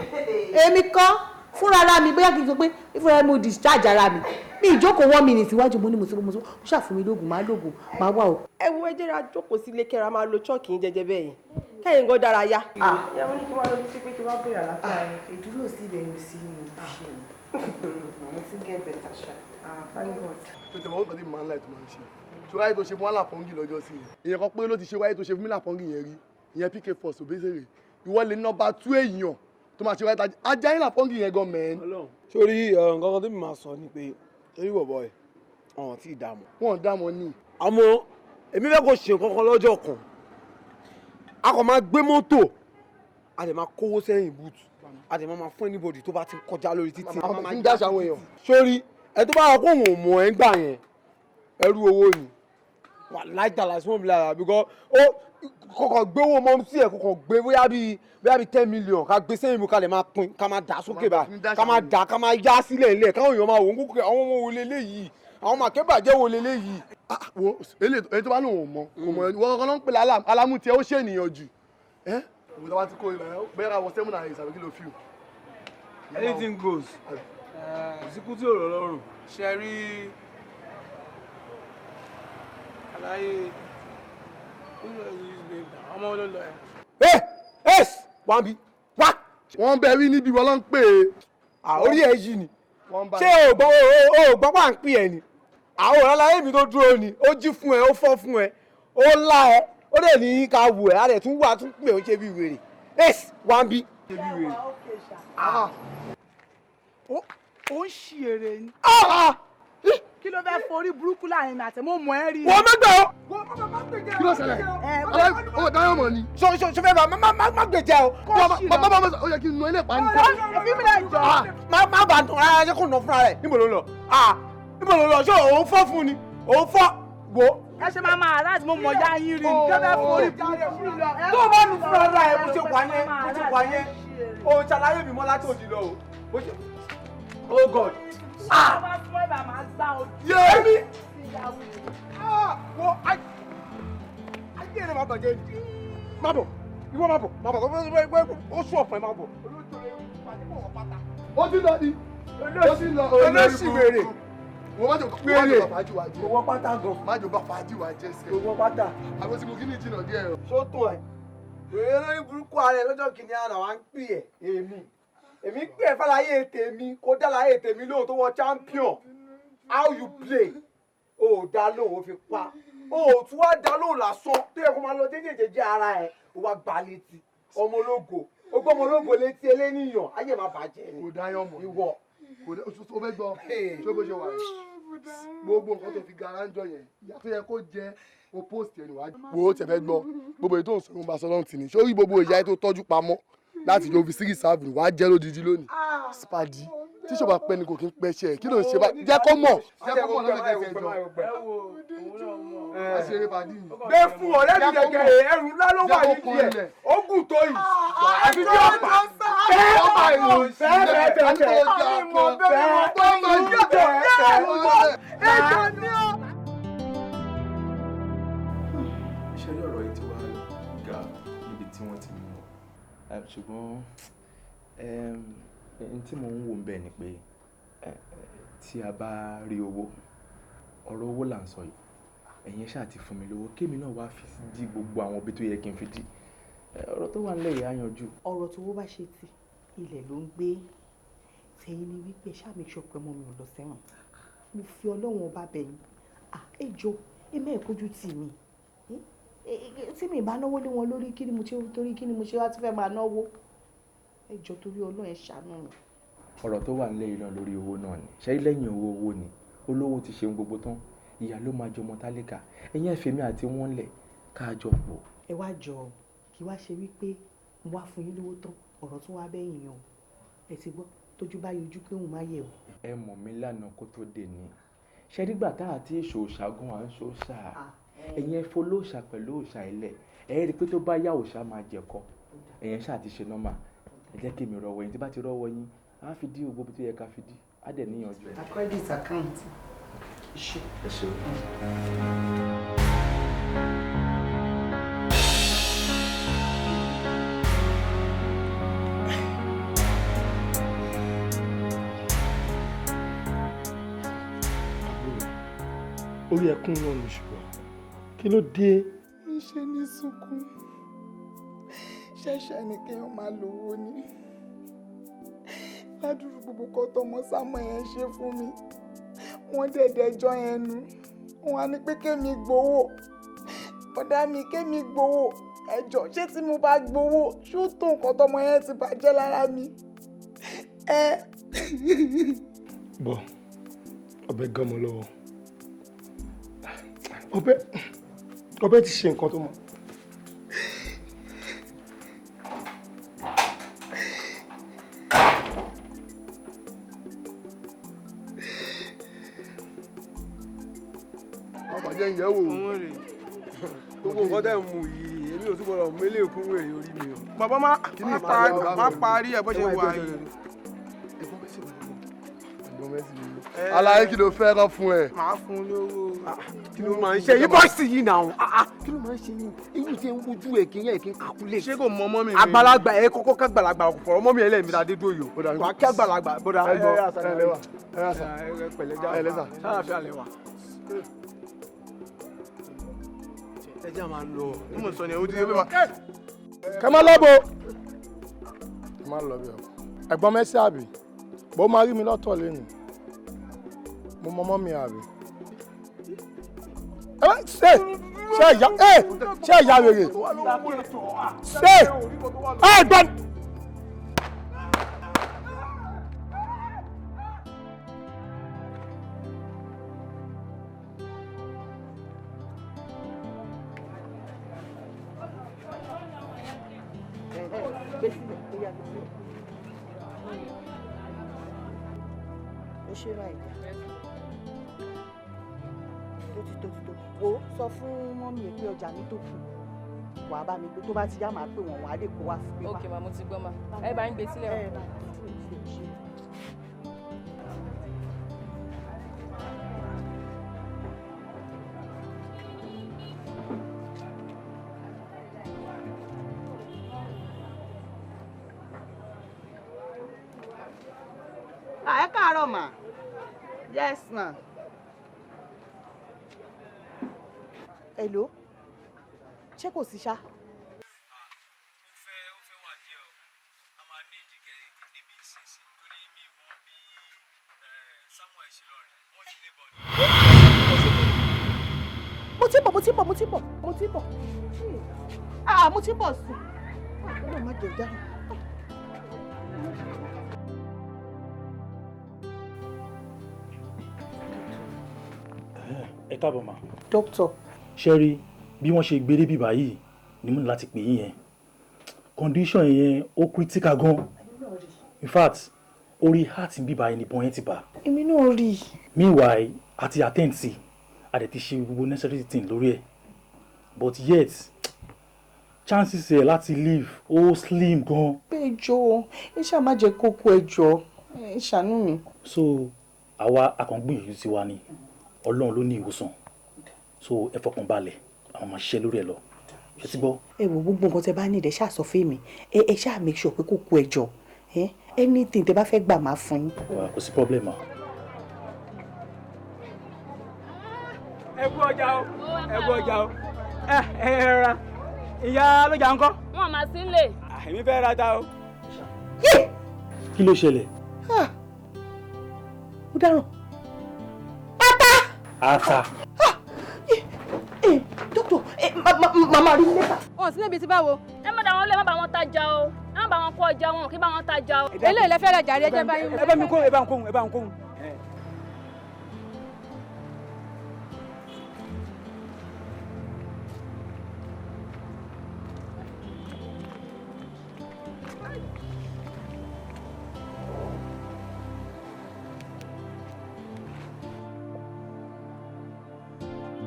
Èmi kọ́ fúnra ara mi, bóyá kí n sọ pé fúnra mi ò discharge ara mi. Mi ìjókòó one minute iwájú, mo ní mo ti mo ṣàfún mi lóògùn, máa lóògùn, máa wà o. Ẹ wo, ẹ jẹ́ ra jókòó sílé, kẹ́ra máa lo chọ́ọ̀kì yín jẹ́jẹ́ bẹ́ẹ̀ yẹn, kẹ́yìn gan dára yá. Ìyàwó ní kí wọ́n lọ sí pé kí wọ́n bẹ̀rẹ̀ àlàáfíà rẹ̀. Ìdúró sí ibẹ̀ yóò sí ní ṣe, mo ti get better ṣá. Thank God. Tó tẹ̀ wọ́n kàn tí mo máa ń láì tó máa ń ṣe ṣé wáyé tó ṣe fún wa làpọ́ngì lọ́jọ́ sí yẹn, èèyàn kan pé ló ti ṣe wáyé tó ṣe fún mi làpọ́ngì yẹn rí. Ìyẹn PK Force Obesere, ìwọ lè number 2 èèyàn tó máa ṣe wáyé ajá yín làpọ́ngì yẹn gan mẹ́rin. Sórí nǹkan kan tó mi máa sọ ni pé torí bọ̀bọ̀ ẹ̀ ọ̀hún tí ì dààmú. Wọ́n dààmú ní. Àmọ́ èmi fẹ́ kó ṣe nǹkan kan lọ́jọ́ kan. A kò máa gbé mọ́tò, a dẹ̀ máa kówó sẹ́yìn boot, a dẹ̀ máa fún anybody tó bá ti kọjá lórí títì. Àwọn tí ń dáṣà àwọn èèyàn. Sórí ẹ, tó bá wà kó òun ò mọ̀ ẹ́ ń gbà yẹn, ẹrú owó ni. Wà láìtàlà sí wọn mi lára because ó kọkọ gbé owó mọ́ sí ẹ̀, kọkọ gbé bóyá bíi 10 million ká gbé sẹ́yìn mú, ká lè máa pín, ká máa dà sókè báyìí, ká máa dà, ká máa yá sílẹ̀ ilẹ̀, káwọn èèyàn máa wò ó kókè, àwọn ọmọ wo leléyìí, àwọn ọmọ akẹ́bàjẹ́ wo leléyìí. Wo eléyìí tó bá lòun ò mọ, kò mọ. Ìwọ kankan ló ń pè lálámù tiẹ̀, ó ṣe ènìyàn jù ẹ́. Òwò tó bá ti kó ibà yẹn bẹ́ẹ̀ ká wọ seven and eight àbí kí ló fi o. Anything goes. Kò sí kú tí ò rọ̀ lọ́rùn. Ṣe rí àlàyé ọmọ ló lọ ẹ. Ẹ ẹ wá bí wá. Wọ́n bẹ rí níbi wọn ló ń pè é. Orí ẹ yìí ni, ṣé o gbọ́ o gbọ́ pà ń pè ẹ ni? Àwọn ọ̀rọ̀ aláyé mi tó dúró ni ó jí fún ẹ, ó fọ́ fún ẹ, ó lá ẹ, ó dẹ̀ ní ká wù ẹ, á dẹ̀ tún wà tún pè ó ṣe bí wèrè. Ẹ̀s wá ń bí. Ó ń ṣí èrè ni. Kí ló fẹ́ forí burúkú láàrin mi àti mo mọ̀ ẹ́ rí. Wọ́n mẹ́gbẹ́ o. Kí ló ṣẹlẹ̀? Ọmọ dáhùn mọ̀ ni. Ṣo ṣo ṣo fẹ́ bá má gbèjẹ o. Bàbá bàbá, ó yẹ kí n nu ilé ìpanu. Fi mi lẹ jọ. Má bàa tán rárá, ṣé kò nà fúnra rẹ̀? Níbo ló ń lọ? Níbo ló ń lọ? Ṣé òun fọ́ fún ni? Òun fọ́ wo. Ẹ ṣe máa máa láti mo mọ̀ ya yín rí ni. Kí ló fẹ́ forí burúkú? Tó o bá nu fúnra rẹ̀, bó ṣe wà yẹn, bó ṣe wà yẹn, o ṣàlàyé mi mọ́ láti òdì lọ o. Oh God. Ah! Yéèmí! Wo ayé rẹ̀ máa bàjẹ́ ni. Má bọ̀, ìwọ má bọ̀, má bọ̀, ó sún ọ̀fọ̀ ẹ̀, má bọ̀. Ó ti lọ ni. Ó ti lọ. Olóṣì wèrè. Wọ́n má jò Wèrè. bá fàájì wa jẹ́. Owó pátá gan. Má jò bá fàájì wa jẹ́ sẹ́. Owó pátá. Àwọn tí mo kí ní jìnnà díẹ̀ o. Sótò ẹ̀. Wèrè lórí burúkú ara ẹ̀ lọ́jọ́ kìíní àná wa ń pè ẹ̀ èmi. Èmi pè ẹ́ fàlàyé tèmi, kó dàlàyé tèmi lóhùn tó wọ champion. How you play? O ò dá lóhùn, ó fi pa. O ò tún wá dá lóhùn lásán tó yẹ kó máa lọ jẹ́jẹ́jẹ́ ara ẹ̀, ó wá gbá létí. Ọmọ ológo. Ó gbọ́ ọmọ ológo létí eléníyàn, ayé máa bàjẹ́ ni. Kò dá yọ̀ mọ̀. Ìwọ. Kò dá, o fẹ́ gbọ́. Ṣé bó ṣe wà yìí? Gbogbo nǹkan tó fi garanjọ yẹn, ìyá tó yẹ kó jẹ o post ẹ̀ níwájú. Wo tẹ̀ fẹ́ gbọ́, gbogbo èyí tó ń sọ̀rọ̀ ń bá sọ lọ́rùn tì ní. Sórí gbogbo ìyá tó tọ́jú pamọ́ láti yóò fi sí rìsáàbù wàá jẹ́ lódidi lónìí. Spadi, tí ṣọba pẹ́ ni kò kí ń pẹ́ ṣe ẹ̀, kí ló ń ṣe báyìí? Jẹ́ kó mọ̀. Jẹ́ kó mọ̀ lọ́sẹ̀ kẹsẹ̀ jọ. Má ṣe eré pàdí mi. Gbé fún ọ̀rẹ́ mi gẹ́gẹ́, ẹrù ńlá ló wà nídìí ẹ̀, ó gùn tó yìí. Àfi bí ọ̀pá. Bẹ́ẹ̀ bẹ́ẹ̀ bẹ́ẹ̀ bẹ́ẹ̀ bẹ́ẹ̀. Ṣé rí ọ̀rọ̀ yìí ti wá ga níbi tí wọ́n ti mú ọ, ṣùgbọ́n n tí mò ń wò ń bẹ̀ ni pé tí a bá rí owó, ọ̀rọ̀ owó là ń sọ yìí, ẹ̀yin ṣáà ti fún mi lówó, kémi náà wá fi dí gbogbo àwọn ibi tó yẹ kí n fi dí. Ọ̀rọ̀ tó wà nílẹ̀ yìí á yanjú. Ọ̀rọ̀ tó wó bá ṣe ti ilẹ̀ ló ń gbé tẹ̀yìn ni wípé ṣáà make sure pé ọmọ mi ò lọ sẹ́wọ̀n. Mo fi Ọlọ́run ọba bẹ̀ yín, ẹ jọ̀ọ́, ẹ má kójú tì mí. Tí mi bá náwó lé wọn lórí, kí ni mo ṣe torí kí ni mo ṣe wá ti fẹ́ máa náwó? Ẹ jọ̀ọ́, torí Ọlọ́run, ẹ ṣàánú mi. Ọ̀rọ̀ tó wà nílẹ̀ yìí náà lórí owó náà ni. Ṣé lẹ́yìn owó, owó ni olówó ti ṣe ohun gbogbo tán, ìyá ló máa jọmọ tálíkà. Ẹ̀yin ẹ̀fẹ̀ mi àti wọn lẹ̀ ká jọ pọ̀. Ẹ wá jọ, kí wá ṣe wípé mo wá fún yín lówó tán, ọ̀rọ̀ tún wá bẹ́yìn o. Ẹ ti gbọ́, tójú bá yọjú pé òun má yẹ̀ o. Ẹ mọ̀ mí lánàá kó tó dé ni. Ṣé nígbà tá àti ìṣòṣà gan à ń ṣòṣà, ẹ̀yin ẹ folóòṣà pẹ̀lú òòṣà ilẹ̀, ẹ rí i pé tó bá yá òòṣà máa jẹ̀kọ. Ẹ̀yin ṣáà ti ṣe nọ́mà, ẹ jẹ́ kí mi rọwọ́ yín. Tí bá ti rọwọ́ yín, á fi dí gbogbo tó yẹ ká fi dí, á dẹ̀ níyànjú ẹ. A credit account. Ṣé. Ẹ ṣe. Orí ẹkún náà ni, ṣùgbọ́n kí ló dé? Níṣẹ́ ní sunkún ṣẹ̀ṣẹ̀ ni kéèyàn máa lówó ni ládùúgbò gbogbo kọ́ tọmọ sámọ yẹn ṣe fún mi, wọ́n dẹ̀dẹ̀jọ́ yẹn nu, wọ́n á ní pé kémi gbowó, ọ̀dà mi kémi gbowó. Ẹjọ́, ṣé tí mo bá gbowó, ṣó tó nǹkan tọmọ yẹn ti bàjẹ́ lára mi? Ẹ. Bọ ọbẹ̀ gan mọ́ lọ́wọ́, ọbẹ̀ ọbẹ̀ ti ṣe nǹkan tó mọ̀. Ẹ jẹ́ ń yẹ̀ wò. Gbogbo nǹkan tẹ́ ń mu yìí, èmi ò tún gbọ́dọ̀ mú eléyìí kún wèrè orí mi o. Bàbá má parí ẹ̀ bó ṣe wà yìí. Aláyé kí ló fẹ́ rán fún ẹ. Màá fún un lówó. Kí ló máa ń ṣe yín bọ́ọ̀sì yìí náà? Kí ló máa ń ṣe yín? Eyín ti ń wojú ẹ̀ kí yẹn kí n calculate. Ṣé kò mọ mọ́ mi? Àgbàlagbà ẹ kọ́kọ́ kágbàlagbà kò fọ̀rọ̀ mọ́ mi ẹlẹ́mìí ta dé dúró yìí o. Wà á kí àgbàlagbà bọ́dà ẹ gbọ́ ẹ lẹ́wà ẹ rà sà ẹ pẹ̀lẹ́ já ẹ lẹ́sà. Ṣáàfíà lẹ́wà. Ẹ jẹ́ máa lọ. Ní mo sọ ni o ti dé bá. Kẹ́ má lọ́bọ̀. Ẹ má lọ bí ọ. Ẹ̀gbọ́n Mercy àbí? Bó máa rí mi lọ́tọ̀ lẹ́nu. Mo mọ mọ́ mi àbí? Ṣé ṣé ìyá ẹ ṣé ìyá wèrè? Ṣé ẹ gbọ́n. Ó ṣe ra ìjà tó ti tó ti tó. Wo sọ fún mọ́mí ẹ̀ pé ọjà mi tó kù wàá bá mi gbé, tó bá ti yá màá pè wọ́n, wàá lè kó wá fún mi. Ok ma, mo ti gbọ́ ma, ẹ bá ń gbé sílẹ̀ o. Ẹ káàárọ̀ mà. Yes ma. Hello, ṣé kò sí ṣá. Mo ti bọ̀, mo ti bọ̀, mo ti bọ̀, mo ti bọ̀. Ah, mo ti bọ̀ sí. Ọlọ́run má jẹ́ dáhùn. Ẹ káàbọ̀ mà. Dókítà. Ṣé rí bí wọ́n ṣe gbé débi báyìí ni mo ní láti pè yín yẹn. Condition yẹn ó critical gan. In fact, orí heart ń bíbá ẹni bọ́n yẹn ti bà. Èmi náà rí i. Meanwhile, a ti attend sí, a dẹ̀ ti ṣe gbogbo necessary thing lórí ẹ̀. But yet, chances ẹ̀ láti live ó slim gan. Pé ẹjọ́ ẹ ṣáà má jẹ́ kókó, ẹjọ́ ẹ ṣàánú mi. So àwa akọ̀ǹgbìyànjú tiwa ni, Ọlọ́run ló ní ìwòsàn, so ẹ fọkàn balẹ̀, àwọn máa ṣiṣẹ́ lórí ẹ lọ, ṣe ti gbọ́. Ẹ wo gbogbo nǹkan tẹ bá ní ìdẹ ṣáà sọ fún mi, ẹ ṣáà make sure pé kò kú, ẹjọ́ ẹ anything tẹ bá fẹ́ gbà máa fún yín. Kò sí problem ma. Ẹ kú ọjà o, ẹ kú ọjà o, ẹ ẹ ra ìyá lọ́jà ńkọ́. Wọn máa sí lè. Èmi fẹ́ ra ta o. Kí ló ṣẹlẹ̀? Ó dáràn. Ata. Dókítà, màmá rí nípa. Wọn sí níbi tí báwo. Ẹ má dá wọn lé, ẹ má bá wọn tajà o, ẹ má bá wọn kó ọjà wọn, kí bá wọn tajà o. Eléyìí lẹ fẹ́ rẹ̀ jàre, ẹ jẹ́ báyìí. Ẹ bá mi kó, ẹ bá ń kóhun, ẹ bá ń kóhun.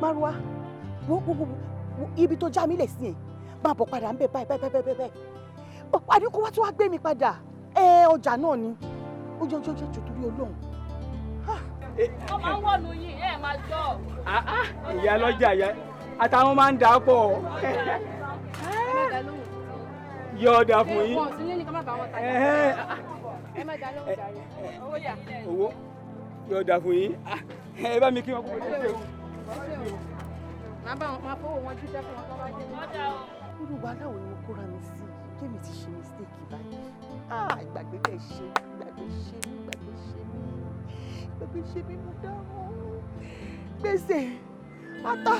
Márúwá, wo wo wo wo ibi tó já mi lẹ̀ sí yẹn, máa bọ̀ padà ń bẹ̀ báyìí báyìí báyìí báyìí. Àdínkù wá tí wàá gbé mi padà, ẹ ọjà náà ni ó jẹ́ ojú ọjọ́ torí Ọlọ́run. Wọ́n máa ń wọ̀nù yìí, ẹ máa gbọ́. Ìyá lọ́jà ìyá àtàwọn máa ń dà á pọ̀ yọ ọ̀dà fún yín. Wọn sí ní ká má bá wọn tajà. Ẹ má dá lóhùn jàre. Owó yà. Owó yọ ọ̀dà fún yín, ẹ bá mi kí wọn kó wọlé ṣe o. Màá bá wọn máa fowó wọn jíṣẹ́ fún wọn tó bá dé. Irú wàhálà wo ni mo kóra mi sí kémi ti ṣe mistake báyìí? Ah, ìgbàgbé dẹ̀ ṣe, ìgbàgbé ṣe mí, ìgbàgbé ṣe mí, ìgbàgbé ṣe mí, mo dáràn gbèsè ata.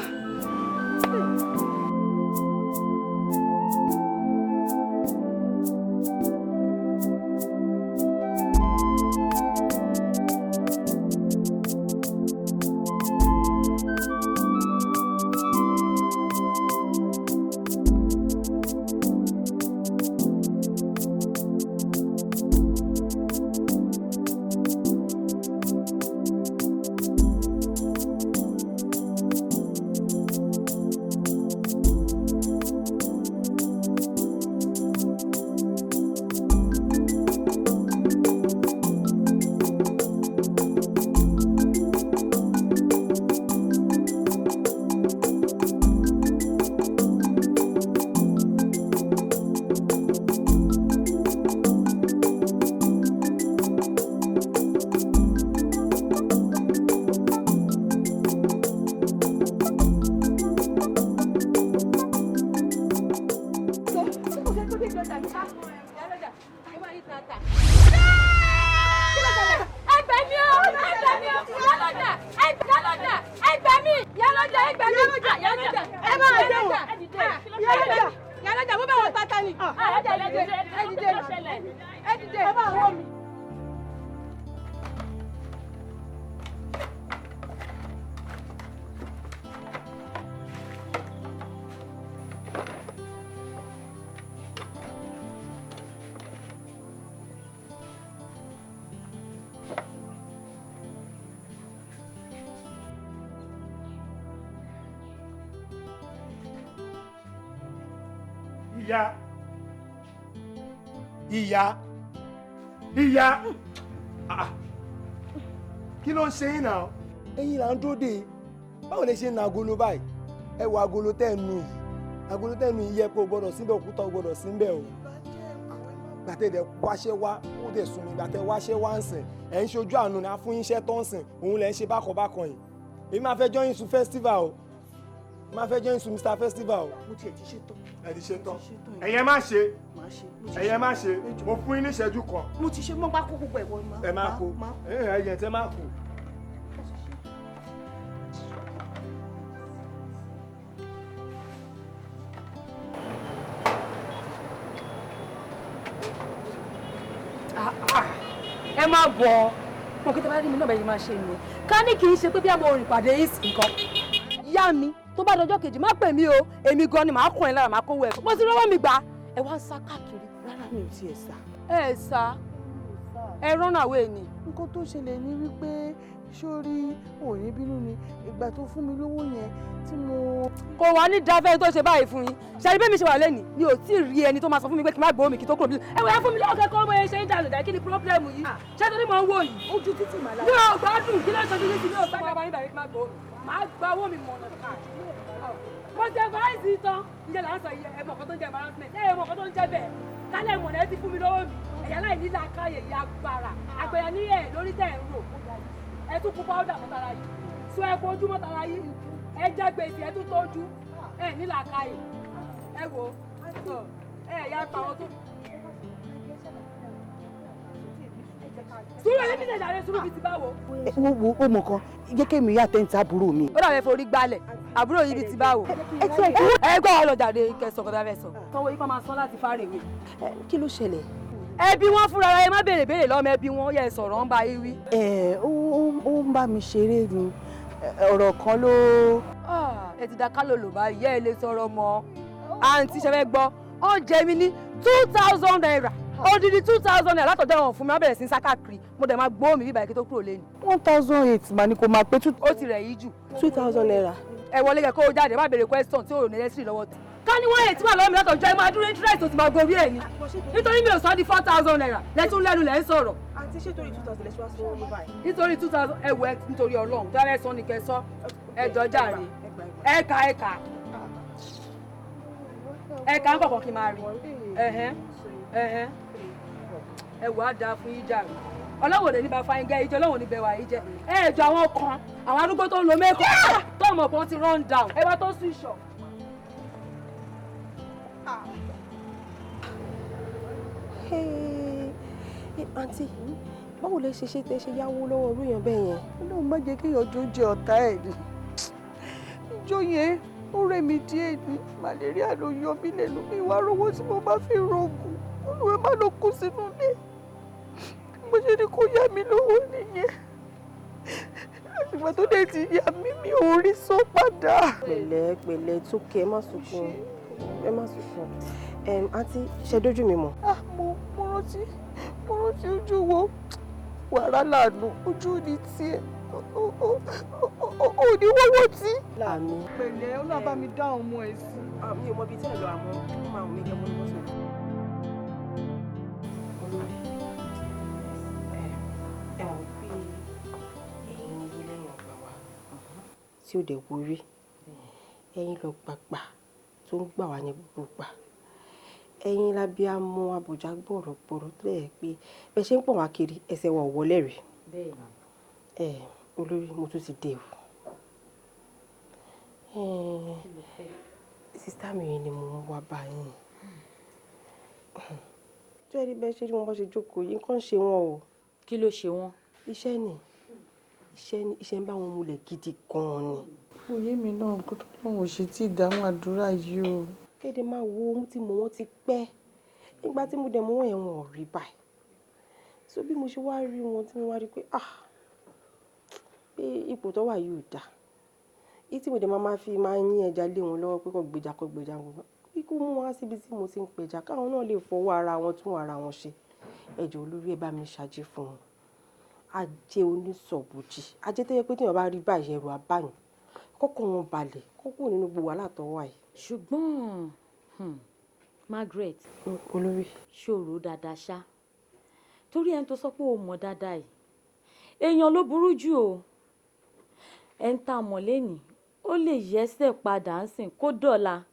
Ìyá, ìyá, ìyá, kí ló ń ṣe yín náà? Ẹ̀yin là ń dúró dè. Báwo lè ṣe ń na agolo báyìí? Ẹ wo agolo tẹ́ ẹ nu yìí, agolo tẹ́ ẹ nu yìí yẹ pé o gbọ́dọ̀ síbẹ̀, òkúta o gbọ́dọ̀ síbẹ̀ o. Gbàtẹ́ dẹ̀ wáṣẹ́ wá, ó dẹ̀ sùn mí. Gbàtẹ́ wáṣẹ́ wá ń sìn, ẹ̀ ń ṣojú àánú ni a fún yín iṣẹ́ tó ń sìn, òun lẹ̀ ń ṣe bákan bákan yìí. Èmi máa fẹ́ join su festival o, máa fẹ́ join su Mr Festival o. Mo tiẹ̀ ti ṣe tán. Ẹ ti ṣe tán. Ẹ̀yin ẹ má ṣe, ẹ̀yin ẹ má ṣe, mo fún yín ní ìṣẹ́jú kan. Mo ti ṣe, mo bá kó gbogbo ẹ̀wọ̀n. Ẹ má kó, ẹ̀yin tẹ́ má kó. Ẹ má bọ̀ mo kí tẹ bá rí mi náà bẹ́ẹ̀ ni máa ṣe nìyẹn. Ká ní kì í ṣe pé bí àwọn orin pàdé yìí sì nǹkan yá mi tó bá dọjọ́ kejì má pè mí o, èmi gan ni màá kún ẹ lára, màá kówó ẹ mo ti rọ́wọ́ mi gbà. Ẹ wá ń sá káàkiri. Rárá, mi ò tiẹ̀ sá. Ẹ sá, ẹ rọ́nà àwọ̀ ẹni. Nǹkan tó ṣẹlẹ̀ ni wípé sórí òní bínú ni ìgbà tó fún mi lówó yẹn tí mo. Kò wá ní dáfẹ́ tó ṣe báyìí fún yín. Ṣe bí mi ṣe wà lẹ́nìí mi ò tí ì rí ẹni tó máa sọ fún mi pé kí n má gbowó mi kí tó kúrò bí. Ẹ wọ ẹ fún mi lọ́wọ́ kẹ́kọ̀ọ́ bóyá ṣe ń dànù dà, kí ni pírọ́blẹ́mù yìí? Ṣé torí mò ń wò yìí? Ojú títì màlá. Mi ò gbádùn, kí ló ń ṣojú títì? Mi ò gbádùn bàbá yín bàbá yín má gbowó mi. Màá gba owó mi mọ̀nà káàkiri. Mo ti embarrass tán, ǹjẹ́ là ń sọ yìí, ẹ mọ̀ kan tó ń jẹ́ embarrassment, ẹ mọ̀ kan tó ń jẹ́ bẹ́ẹ̀. Kálẹ̀ mọ̀nà ẹ ti fún mi lọ́wọ́ mi. Ẹ̀yà láì ní làákàyè ìyá agbára. Àgbẹ̀yà ní ẹ̀ lórí tẹ̀ ń rò. Ẹ tún kú powder mọ́ tara yìí. Sọ ẹ fojú mọ́ tara yìí. Ẹ jẹ́ gbèsè, ẹ tún tójú. Ẹ ní làákàyè. Ẹ wò ó. Ẹ yá pa àwọn tó. Sùúrù ẹni bíi ìdàrẹ́ sùúrù bíi ti báwo. Wo wo ó mọ̀ kan jẹ́ kémi yá tẹ́ǹtì àbúrò mi. Ó dàbẹ̀ forí gbálẹ̀ àbúrò yìí bíi ti báwo. Ẹ gbọ́ ọ lọ jàre kẹsàn-án kan tó bá fẹ́ sọ. Sanwó yìí kan máa san láti fárèwé. Kí ló ṣẹlẹ̀? Ẹbí wọn fúnra ẹ má béèrè béèrè lọ́mọ ẹbí wọn yẹ sọ̀rọ̀ ń bá yín wí. Ẹ ó ń bá mi ṣeré ni, ọ̀rọ̀ kan ló. Ẹ ti da kálòlò báyìí, ẹ lè sọ̀rọ̀ mọ́. Àǹtí ṣe fẹ́ gbọ́, ó jẹ mí ní 2000 naira, odidi 2000 naira látọ̀dọ̀ ẹ̀wọ̀n fún mi, wọ́n bẹ̀rẹ̀ sí ní sá káàkiri, mo dẹ̀ máa gbó mi bíbá kí tó kúrò lẹ́nu. 1800 mà ní kò máa pé. Ó ti rẹ̀ yí jù. 2000 naira. Ẹ wọlé kẹ kó o jáde, má béèrè question tí ò ní lẹ́sìn lọ́wọ́ tẹ̀. Ká ní wọ́n èyí tí wà lọ́wọ́ mi látọ̀jọ́ ẹ máa dúró interest tó ti máa gorí ẹ̀ ni, nítorí mi ò sọ di 4000 naira lẹ́tún lẹ́nu lẹ́ ń sọ̀rọ̀. Àǹtí ṣé torí 2000 lẹ ṣe wá sanwó ní báyìí? Nítorí 2000 ẹ wọ ẹ, nítorí Ọlọ́run tó rẹ sọ ni kẹ sọ, ẹ jọ jàre, ẹ kà ẹ kà ẹ kà ń kọ̀kọ̀ kí n máa rí. Ẹ̀hẹ́n ẹ̀hẹ́n ẹ wà á dáa fún yín jàre. Ọlọ́wọ́ lè ní bá fa yín gẹ́ ìjọ, ọlọ́wọ́ ní bẹ̀ wá yín jẹ́. Ẹ jọ àwọn kan, àwọn arúgbó tó ń lo mẹ́kọ̀ọ́ tó mọ̀ pé wọ́n ti run down, ẹ bá tó switch off. Àǹtí, báwo lẹ ṣe ṣe tẹ ṣe yáwó lọ́wọ́ orú èèyàn bẹ́ẹ̀ yẹn? Ọlọ́run má jẹ́ kéèyàn jó jẹ ọ̀tá ẹ̀ ni. Ìjọ yẹn ó rẹ̀ mí díẹ̀ ni, màlẹ́ríà ló yọ mí lẹ́nu, mi wá rówó tí mo bá fi rògùn, olùwẹ̀ má ló kú sínú ilé. Mo ṣe ni kó yá mi lówó nìyẹn. Àtìgbà tó dé ti yá mi, mi ò rí sọ padà. Pẹ̀lẹ́ pẹ̀lẹ́, tó kẹ́ ẹ má sunkún, ẹ má sunkún. Àǹtí, ṣe dójú mi mọ̀. Mo rántí, mo rántí ojú wo wàrà lànà ojú ni tiẹ̀ ò ní wọ́wọ́ tí. Àmín. Pẹ̀lẹ́, Ọlọ́run bá mi dá ọmọ ẹ̀ sí. Mi ò mọ ibi tí ẹ lọ, àmọ́ ó máa wù mí kẹ́ mọ́ ní mọ́tò. Olórí, ẹ mọ̀ pé ẹ̀yin ní ilé lẹ́yìn ọgbà wa tí ó dẹ̀ wọrí, ẹ̀yin lọ gbàgbà tó ń gbà wá ní gbogbo gbà. Ẹ̀yin lábí á mú abọ̀já gbọ̀rọ̀gbọ̀rọ̀ tó yẹ pé bẹ́ẹ̀ ṣe ń pọ̀ wá kiri ẹsẹ̀ wa ò wọlé rí. Ẹ olórí, mo tún ti dé o. Sísá mi ni mo ń wá báyìí. Tó ẹ rí bẹ́ẹ̀ ṣe rí wọn bá ṣe jókòó yìí, nǹkan ń ṣe wọn o. Kí ló ṣe wọn? Iṣẹ́ ni, iṣẹ́ ni, iṣẹ́ ń bá wọn múlẹ̀ gidi gan-an ni. Òye mi náà, nǹkan tó lóun ò ṣe tí ì dáhùn àdúrà yìí o. Kéde máa wo ohun tí mo wọ́n ti pẹ́ nígbà tí mo dẹ̀ mọ́ wọ́n yẹn, wọn ò rí báyìí. So bí mo ṣe wá rí wọn tí mo wá rí pé ah, pé ipò tó wà yìí ò dáa. Èyí tí mo dẹ̀ máa fi máa yín ẹja lé wọn lọ́wọ́ pé kó gbéjà kó gbéjà wọn. Bí kò mú wọn wá síbi tí mo ti ń pẹja, káwọn náà lè fọwọ́ ara wọn tún ara wọn ṣe. Ẹ jọ̀ọ́ olórí, ẹ bá mi ṣàjẹ́ fún wọn. Ajé onísọ̀bùjì, ajé tó yẹ pé tí èèyàn bá rí báyìí ẹrù á bá yàn. Kọ́kọ́ wọn balẹ̀, kó kúrò nínú gbogbo wàhálà tó wà yìí. Ṣùgbọ́n Margaret. Olórí. Ṣòro dáadáa ṣá, torí ẹni tó sọ pé o mọ̀ dáadáa yìí, èèyàn ló burú jù o. Ẹ̀ ń ta mọ̀ lẹ́nìí, ó lè yẹsẹ̀ padà ń sìn kó dọ̀la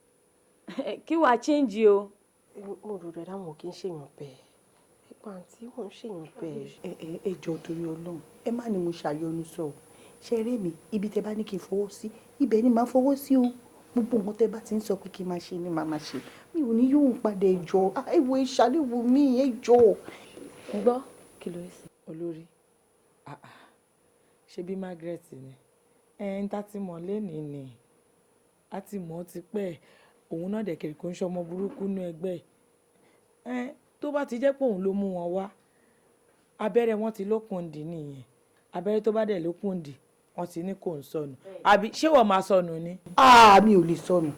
kí wàá change o. Mo rò dáadáa, wọn kì í ṣèyàn bẹ́ẹ̀. Ẹ̀pà àǹtí, wọn ń ṣèyàn bẹ́ẹ̀. Ẹ ẹ jọ̀ọ́, torí Ọlọ́run, ẹ má ní mo ṣàyọnu sọ o. Ṣe eré mi, ibi tẹ bá ní kí n fọwọ́ sí, ibẹ̀ ni màá fọwọ́ sí o. Gbogbo nǹkan tẹ bá ti ń sọ pé kí n máa ṣe ni màá máa ṣe. Mi ò ní yóò ń padà. Ẹ jọ̀ọ́, ẹ wo, ìṣàlẹ̀wò mi, ẹ jọ̀ọ́. Gbọ́, kí ló ṣe. Olórí, ṣe bí Margaret ni ẹ ń tá ti mọ̀ lénìí ni a ti mọ̀ ọ́ ti pẹ́. Òun náà dẹ̀kẹ̀rẹ̀, kò ń ṣọmọ burúkú nú ẹgbẹ́ ẹ̀. Tó bá ti jẹ́ pé òun ló mú wọn wá, abẹ́rẹ́ wọn ti lókun dì nìyẹn. Abẹ́rẹ́ tó bá dẹ̀ lókun dì, wọ́n ti ní kò ń sọnù. Àbí ṣé wọ́n máa sọnù ni? Mi ò lè sọnù,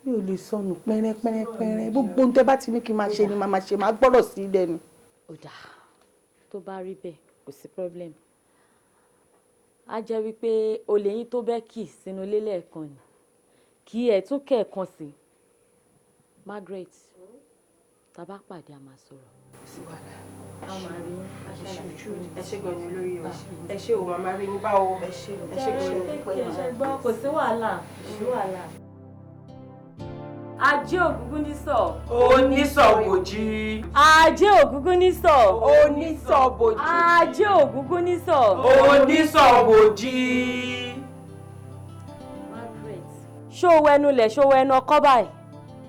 mi ò lè sọnù. Pẹ́rẹ́ pẹ́rẹ́ pẹ́rẹ́, gbogbo ohun tẹ́ bá ti ní kí n máa ṣe ni màá máa ṣe, máa gbọ́rọ̀ sí lẹ́nu. Ó dáa, tó bá rí bẹ́ẹ̀, kò sí problem. Á jẹ́ wípé olè yín tó bẹ́ kì sínú ilé lẹ́ẹ̀kan ni kí ẹ̀ tún kẹ̀ẹ̀kan sí. Margaret, tá a bá pàdé, a máa sọ̀rọ̀. A máa rí. Ẹ ṣé gan ni olórí o, ẹ ṣé o, màmá rí yín báwo. Ẹ ṣé gan ni. Kò sí wàhálà, kò sí wàhálà. Ajé ògúngún nísọ̀. Onísọ̀bòjì. Ajé ògúngún nísọ̀. Onísọ̀bòjì. Ajé ògúngún nísọ̀. Onísọ̀bòjì. Margaret, ṣó o wẹnu lẹ̀, ṣó o wẹnu ọkọ́ báyìí?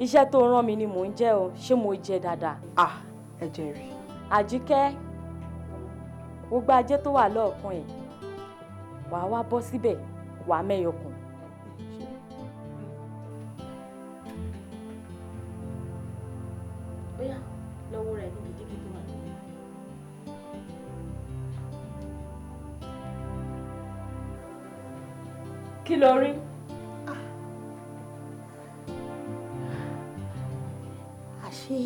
Iṣẹ́ tó rán mi ni mò ń jẹ́ o. Ṣé mo jẹ dáadáa? Ah, ẹ jẹ́ rí. Àjíkẹ́, gbogbo ajé tó wà lọ́ọ̀kan ẹ̀, wàá wá bọ́ síbẹ̀, wàá mẹ́yọkùn. Bóyá lọ́wọ́ rẹ̀ níbi dígí tó wà. Kí ló rí? Àṣé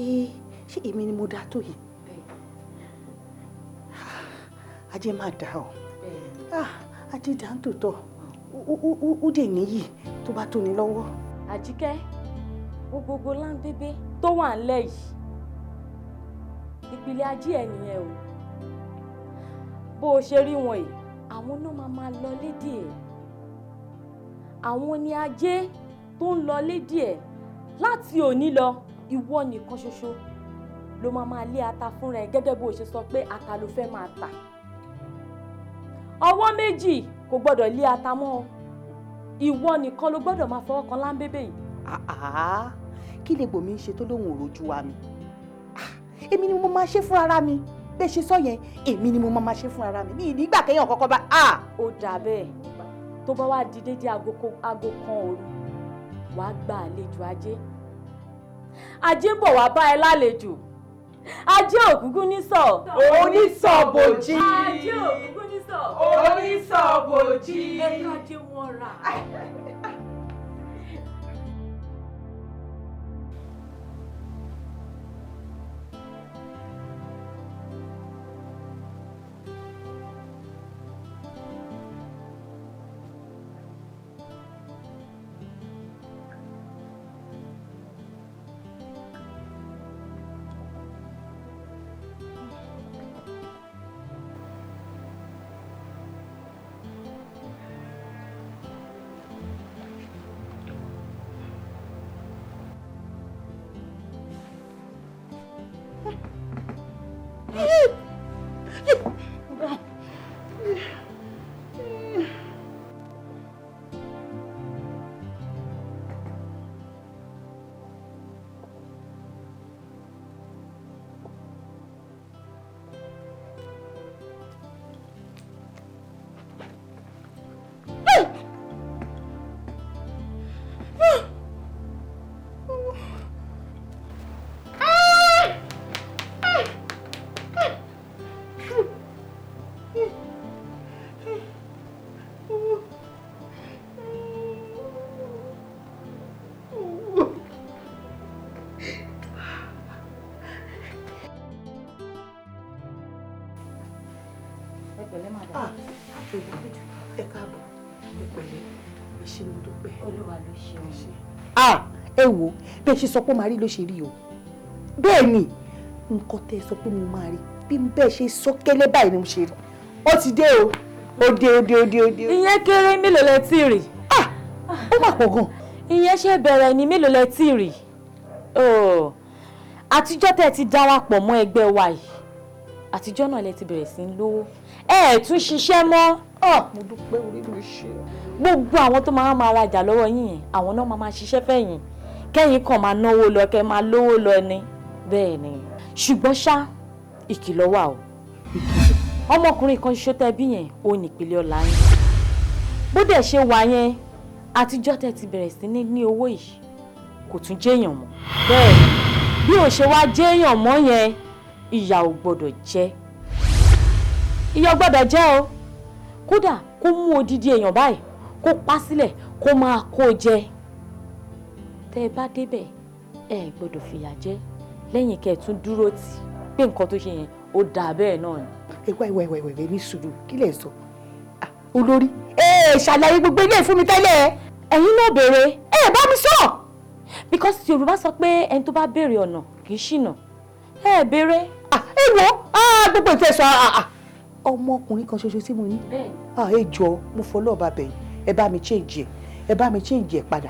ṣé èmi ni mo dáa tó yìí? Ajé máa dà ọ́, ajé dà ń tòótọ́, ó dẹ̀ níyì tó bá tó ní lọ́wọ́. Àjíkẹ́, wo gbogbo láńbébé tó wà ńlẹ̀ yìí, ìpìlẹ̀ ajé ẹ̀ nìyẹn o. Bó o ṣe rí wọn yìí, àwọn náà máa máa lọ lédè ẹ̀. Àwọn ni ajé tó ń lọ lédè ẹ̀. Láti òní lọ, ìwọ nìkan ṣoṣo ló máa máa lé ata fúnra ẹ, gẹ́gẹ́ bó o ṣe sọ pé ata ló fẹ́ máa tà. Ọwọ́ méjì kò gbọ́dọ̀ lé ata mọ́ o. Ìwọ nìkan ló gbọ́dọ̀ máa fọwọ́ kan láńbébé yìí. Kí lè gbòmí ń ṣe tó lóun ò rojú wa mi? Èmi ni mo máa ṣe fún ara mi. Bẹ́ẹ̀ ṣe sọ yẹn, èmi ni mo máa ṣe fún ara mi, ní ìdígbà kéèyàn kọ́kọ́ bá. Ó dà bẹ́ẹ̀. Tó bá wá di dédé aago 1 òru, wàá gba àlejò ajé. Ajé ń bọ̀ wá bá ẹ lálejò. Ajé ògúngún nísọ̀. Onísọ̀bòjì. Ajé ògúngún nísọ̀. Onísọ̀bòjì. Ẹ kájé wọn rà. Ẹ káàbọ̀, ẹ pẹ̀lẹ́, ẹ ṣé, mo dúpẹ́. Olúwa ló ṣeun. Ẹ wo bẹ́ẹ̀ ṣe sọ pé ó máa rí ló ṣe rí o. Bẹ́ẹ̀ ni nǹkan tẹ́ ẹ sọ pé mo máa rí, bí bẹ́ẹ̀ ṣe sọ kẹ́lẹ́ báyìí ni mo ṣe rí. Ó ti dé o, ó dé, ó dé, ó dé, ó dé. Ìyẹn kéré, mélòó lẹ tí rí? Ó mà pọ̀ gan. Ìyẹn ṣe bẹ̀rẹ̀ ni, mélòó lẹ tí rí? Àtijọ́ tẹ́ ti darapọ̀ mọ́ ẹgbẹ́ wa yìí, àtijọ́ náà lẹ ti bẹ̀rẹ̀ sí í lówó, ẹ ẹ̀ tún ṣiṣẹ́ mọ́. Mo dúpẹ́, orí mi ṣe. Gbogbo àwọn tó máa máa rajà lọ́wọ́ yín yẹn, àwọn náà máa máa ṣiṣẹ́ fẹ̀yìn, kẹ́yìn kàn máa náwó lọ, kẹ́ máa lówó lọ ni. Bẹ́ẹ̀ ni, ṣùgbọ́n ṣá, ìkìlọ̀ wà o. Ọmọkùnrin kan ṣoṣo tẹ́ bí yẹn, ó nípìnlẹ̀ ọ̀la yín. Bó dẹ̀ ṣe wà yẹn, àtijọ́ tẹ́ ti bẹ̀rẹ̀ sí ní owó yìí, kò tún jẹ́yàn mọ́. Bẹ́ẹ̀ ni, bí ò ṣe wá jẹ́yàn mọ́ yẹn, ìyà ò gbọ́dọ̀ jẹ, ìyà ò gbọ́dọ̀ jẹ o. Kódà kó mú odidi èèyàn báyìí, kó pa sílẹ̀, kó máa kó jẹ, tẹ́ ẹ bá débẹ̀, ẹ gbọ́dọ̀ fìyà jẹ. Lẹ́yìn kẹ́ ẹ tún dúró tì pé nǹkan tó ṣe yẹn ó dáa bẹ́ẹ̀ náà ni. Ẹ wá, ìwà ìwà ìwà, ní sùúrù, kí lẹ̀ ń sọ olórí? Ẹ ṣàlàyé gbogbo ilé fún mi tẹ́lẹ̀. Ẹ̀yin náà béèrè. Ẹ bá mi sọ. Because Yorùbá sọ pé ẹni tó bá béèrè ọ̀nà kì í ṣìnà. Ẹ béèrè. Ẹ wo gbogbo ìtẹ́ sọ, ọmọkùnrin kan ṣoṣo tí mo ní. Ẹ jọ, mo fọlọ́ ọba bẹ̀yìn, ẹ bá mi change ẹ, ẹ bá mi change ẹ padà.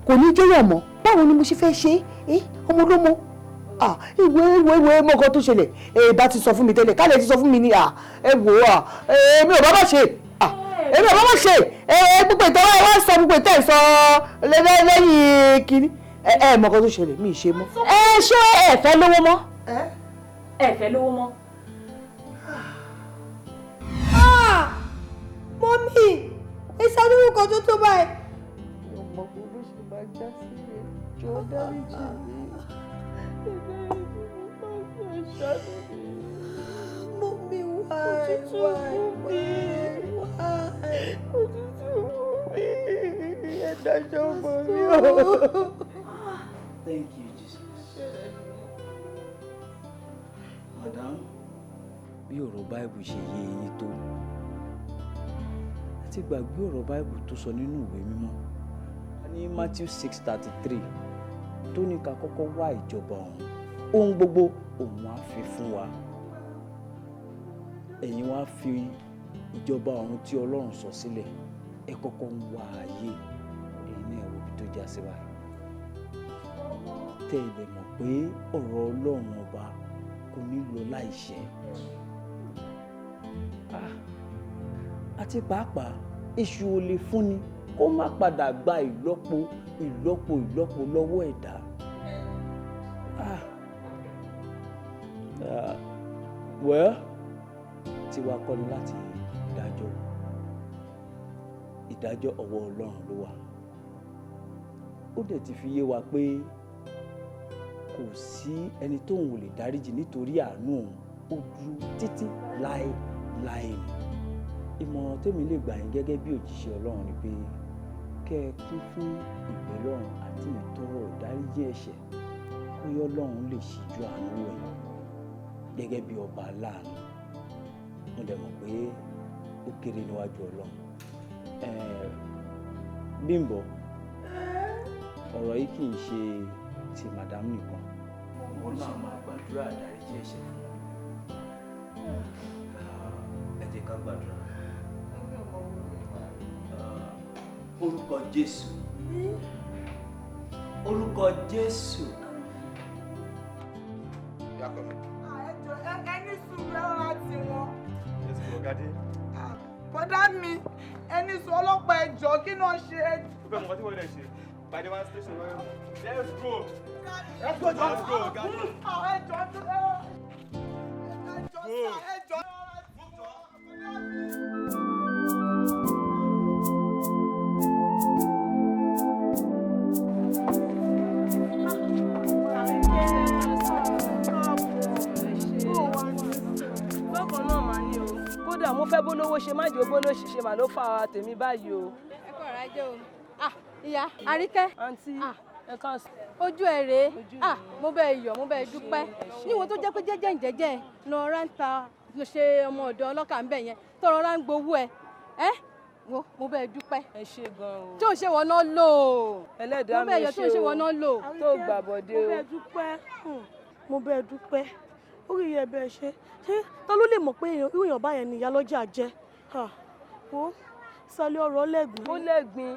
Kò ní jẹ́yàn mọ́. Báwo ni mo ṣe fẹ́ ṣe é? Ọmọ ló mọ ìwé ìwé ìwé mọ nǹkan tó ṣẹlẹ̀. Ẹ bá ti sọ fún mi tẹ́lẹ̀, kálẹ̀ ti sọ fún mi ní. Ẹ wò ó, èmi ò bá má ṣe, èmi ò bá má ṣe. Gbogbo ìtọ́ ẹ wá sọ, gbogbo ìtẹ́ sọ lẹ́yìn kínní. Ẹ mọ nǹkan tó ṣẹlẹ̀, mi ì ṣe mọ́. Ẹ ṣé ẹ fẹ́ lówó mọ́? Ẹ fẹ́ lówó mọ́? Mọ́mí, ẹ ṣàdúró kan tó tó báyìí. Ọmọ gbogbo ṣe máa já sí rẹ̀, jọ dáríjì mi. Mọ́mí, why, why, why, why? Òtútù mú mi, ẹ dájọ́ bò mí o. Thank you, Jesus. Madam, bí ọ̀rọ̀ Báìbù ṣe yé eyín tó, ẹ ti gbàgbé ọ̀rọ̀ Báìbù tó sọ nínú ìwé mímọ́ ní Matthew 6:33, tó ní ká kọ́kọ́ wá ìjọba ọ̀run, ohun gbogbo òun á fi fún wa. Ẹ̀yin wá fi ìjọba ọ̀run tí Ọlọ́run sọ sílẹ̀, ẹ kọ́kọ́ ń wá ayé. Ẹ̀yin náà wo ibi tó já sí báyìí. Tẹ́ ẹ lè mọ̀ pé ọ̀rọ̀ Ọlọ́run ọba kò ní lọ láìṣẹ. Àti pàápàá, èṣù ò lè fúnni kó má padà gba ìlọ́po ìlọ́po ìlọ́po lọ́wọ́ ẹ̀dá. Well, tiwa kọ́ ni láti dájọ́. Ìdájọ́ ọwọ́ Ọlọ́run ló wà. Ó dẹ̀ ti fi yé wa pé kò sí ẹni tóun ò lè dáríjì nítorí àánú òun, ó dúró títí láéláé ni. Ìmọ̀ràn tèmi lè gbà yín gẹ́gẹ́ bí òjíṣẹ́ Ọlọ́run ni pé kẹ́ ẹ kún fún ìbẹ̀lọ́run àti ìtọrọ ìdáríjì ẹ̀ṣẹ̀, kóyọ́ Ọlọ́run lè ṣíjú àánú wò yín gẹ́gẹ́ bí ọba aláàánú. Mo dẹ̀ mọ̀ pé ó kéré níwájú Ọlọ́run. Bímbọ́, ọ̀rọ̀ yìí kì í ṣe ti madam nìkan. Wọn náà máa gbàdúrà ìdáríjì ẹ̀ṣẹ̀ fún wọn. Ẹ jẹ́ ká gbàdúrà. Orúkọ Jésù, orúkọ Jésù. Ẹni sùúrù, ẹ rọra tì wọ́n. Bọ́dá mi, ẹni sùn, ọlọ́pàá, ẹjọ́ kí náà ṣe é. Ó fẹ́ mọ̀ tí wọ́n lè ṣe. By the one station. Let's go. Let's go. Let's go. Ẹjọ́ ẹjọ́ ẹjọ́. Bákan náà mà ní o, kódà mo fẹ́ bólówó ṣe má jẹ́ bólóṣì ṣe mà ló fa tèmi báyìí o. Ẹ kọ́ ọ̀rọ̀ ajé o. Ìyá Àríkẹ́. Àǹtí, ẹ káàsán. Ojú ẹ rèé, mo bẹ yọ̀, mo bẹ dúpẹ́. Níwọ̀n tó jẹ́ pé jẹ́jẹ́ ǹjẹ́jẹ́ lọ ra ń ta, ló ṣe ọmọ ọ̀dọ̀ ọlọ́kà ń bẹ̀ yẹn, tọrọ ra ń gbowó ẹ. Ẹ Wo, mo bẹ́ẹ̀ dúpẹ́. Ẹ ṣe gan o. Tí ò ṣe wọ́n náà lò ó. Ẹlẹ́dàá Mo mi bẹ́ẹ̀ yọ tí ò ṣe ṣe o. wọ́n náà lò. Tó gbàbọ̀dé o. Mo bẹ́ẹ̀ dúpẹ́, mo bẹ́ẹ̀ dúpẹ́. Orí yẹ bẹ́ẹ̀ ṣe. Ṣé ta ló lè mọ̀ pé irú èèyàn báyẹn ni ìyálọ́jà jẹ́? Wo, ìsàlẹ̀ ọ̀rọ̀ lẹ́gbìn. Ó lẹ́gbìn.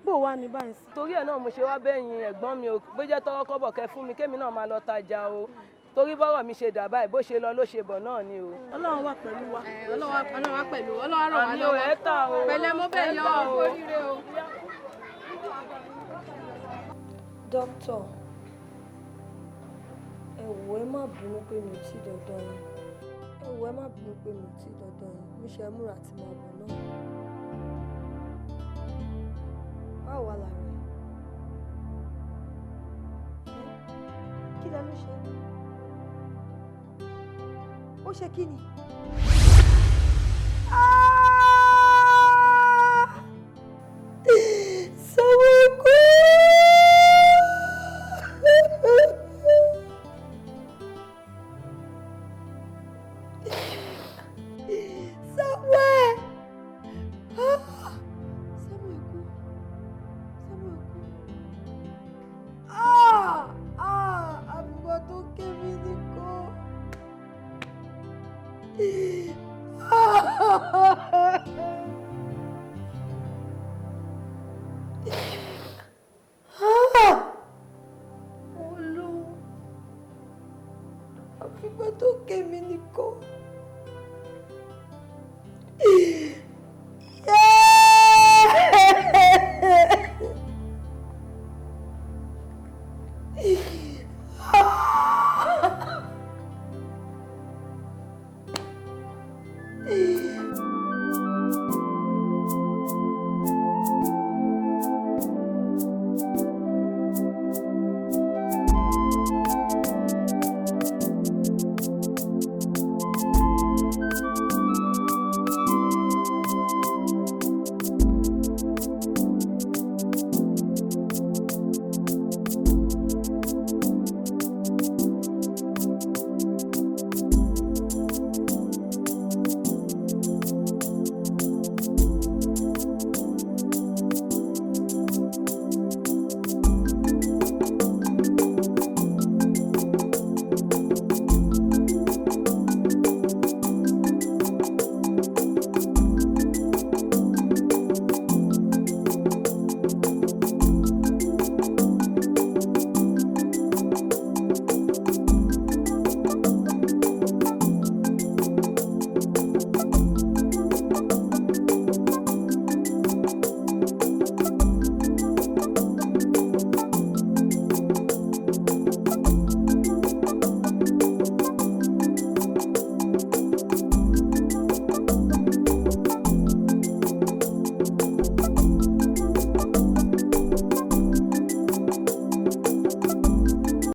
Bó wà ní báyìí sí? Torí ẹ̀ náà mo ṣe wá bẹ́yìn ẹ̀gbọ́n mi o, bó jẹ́ tọwọ́ kọ́bọ̀ kẹ fún mi kémi náà máa lọ tajà o. Torí bọ́rọ̀ mi ṣe dà báyìí, bó ṣe lọ ló ṣe bọ̀ náà ni o. Ọlọ́run wà pẹ̀lú wa. Ọlọ́run wà pẹ̀lú, Ọlọ́run á ràn wá Àmì o, lọ́wọ́. ẹ tà o. Pẹ̀lẹ́, mo bẹ́ẹ̀ Ẹ yọ tà ọ́, o. oríire o. Dókítà, ẹ wò, ẹ má bínú pé mi ò tí ì dọ̀dọ̀ yín. Ẹ wò, ẹ má bínú pé mi ò tí ì dọ̀dọ̀ yín. Mo ṣe múra àti máa bọ̀ náà. Báwo wà lára ẹ? Kí lẹ ló ṣe? Ó ṣe kí ni? Samuel kú. Samuel! Ah! Samuel kú. Samuel kú. Ah! Ah! Àbùkù tó ké mi ní kó. Ah!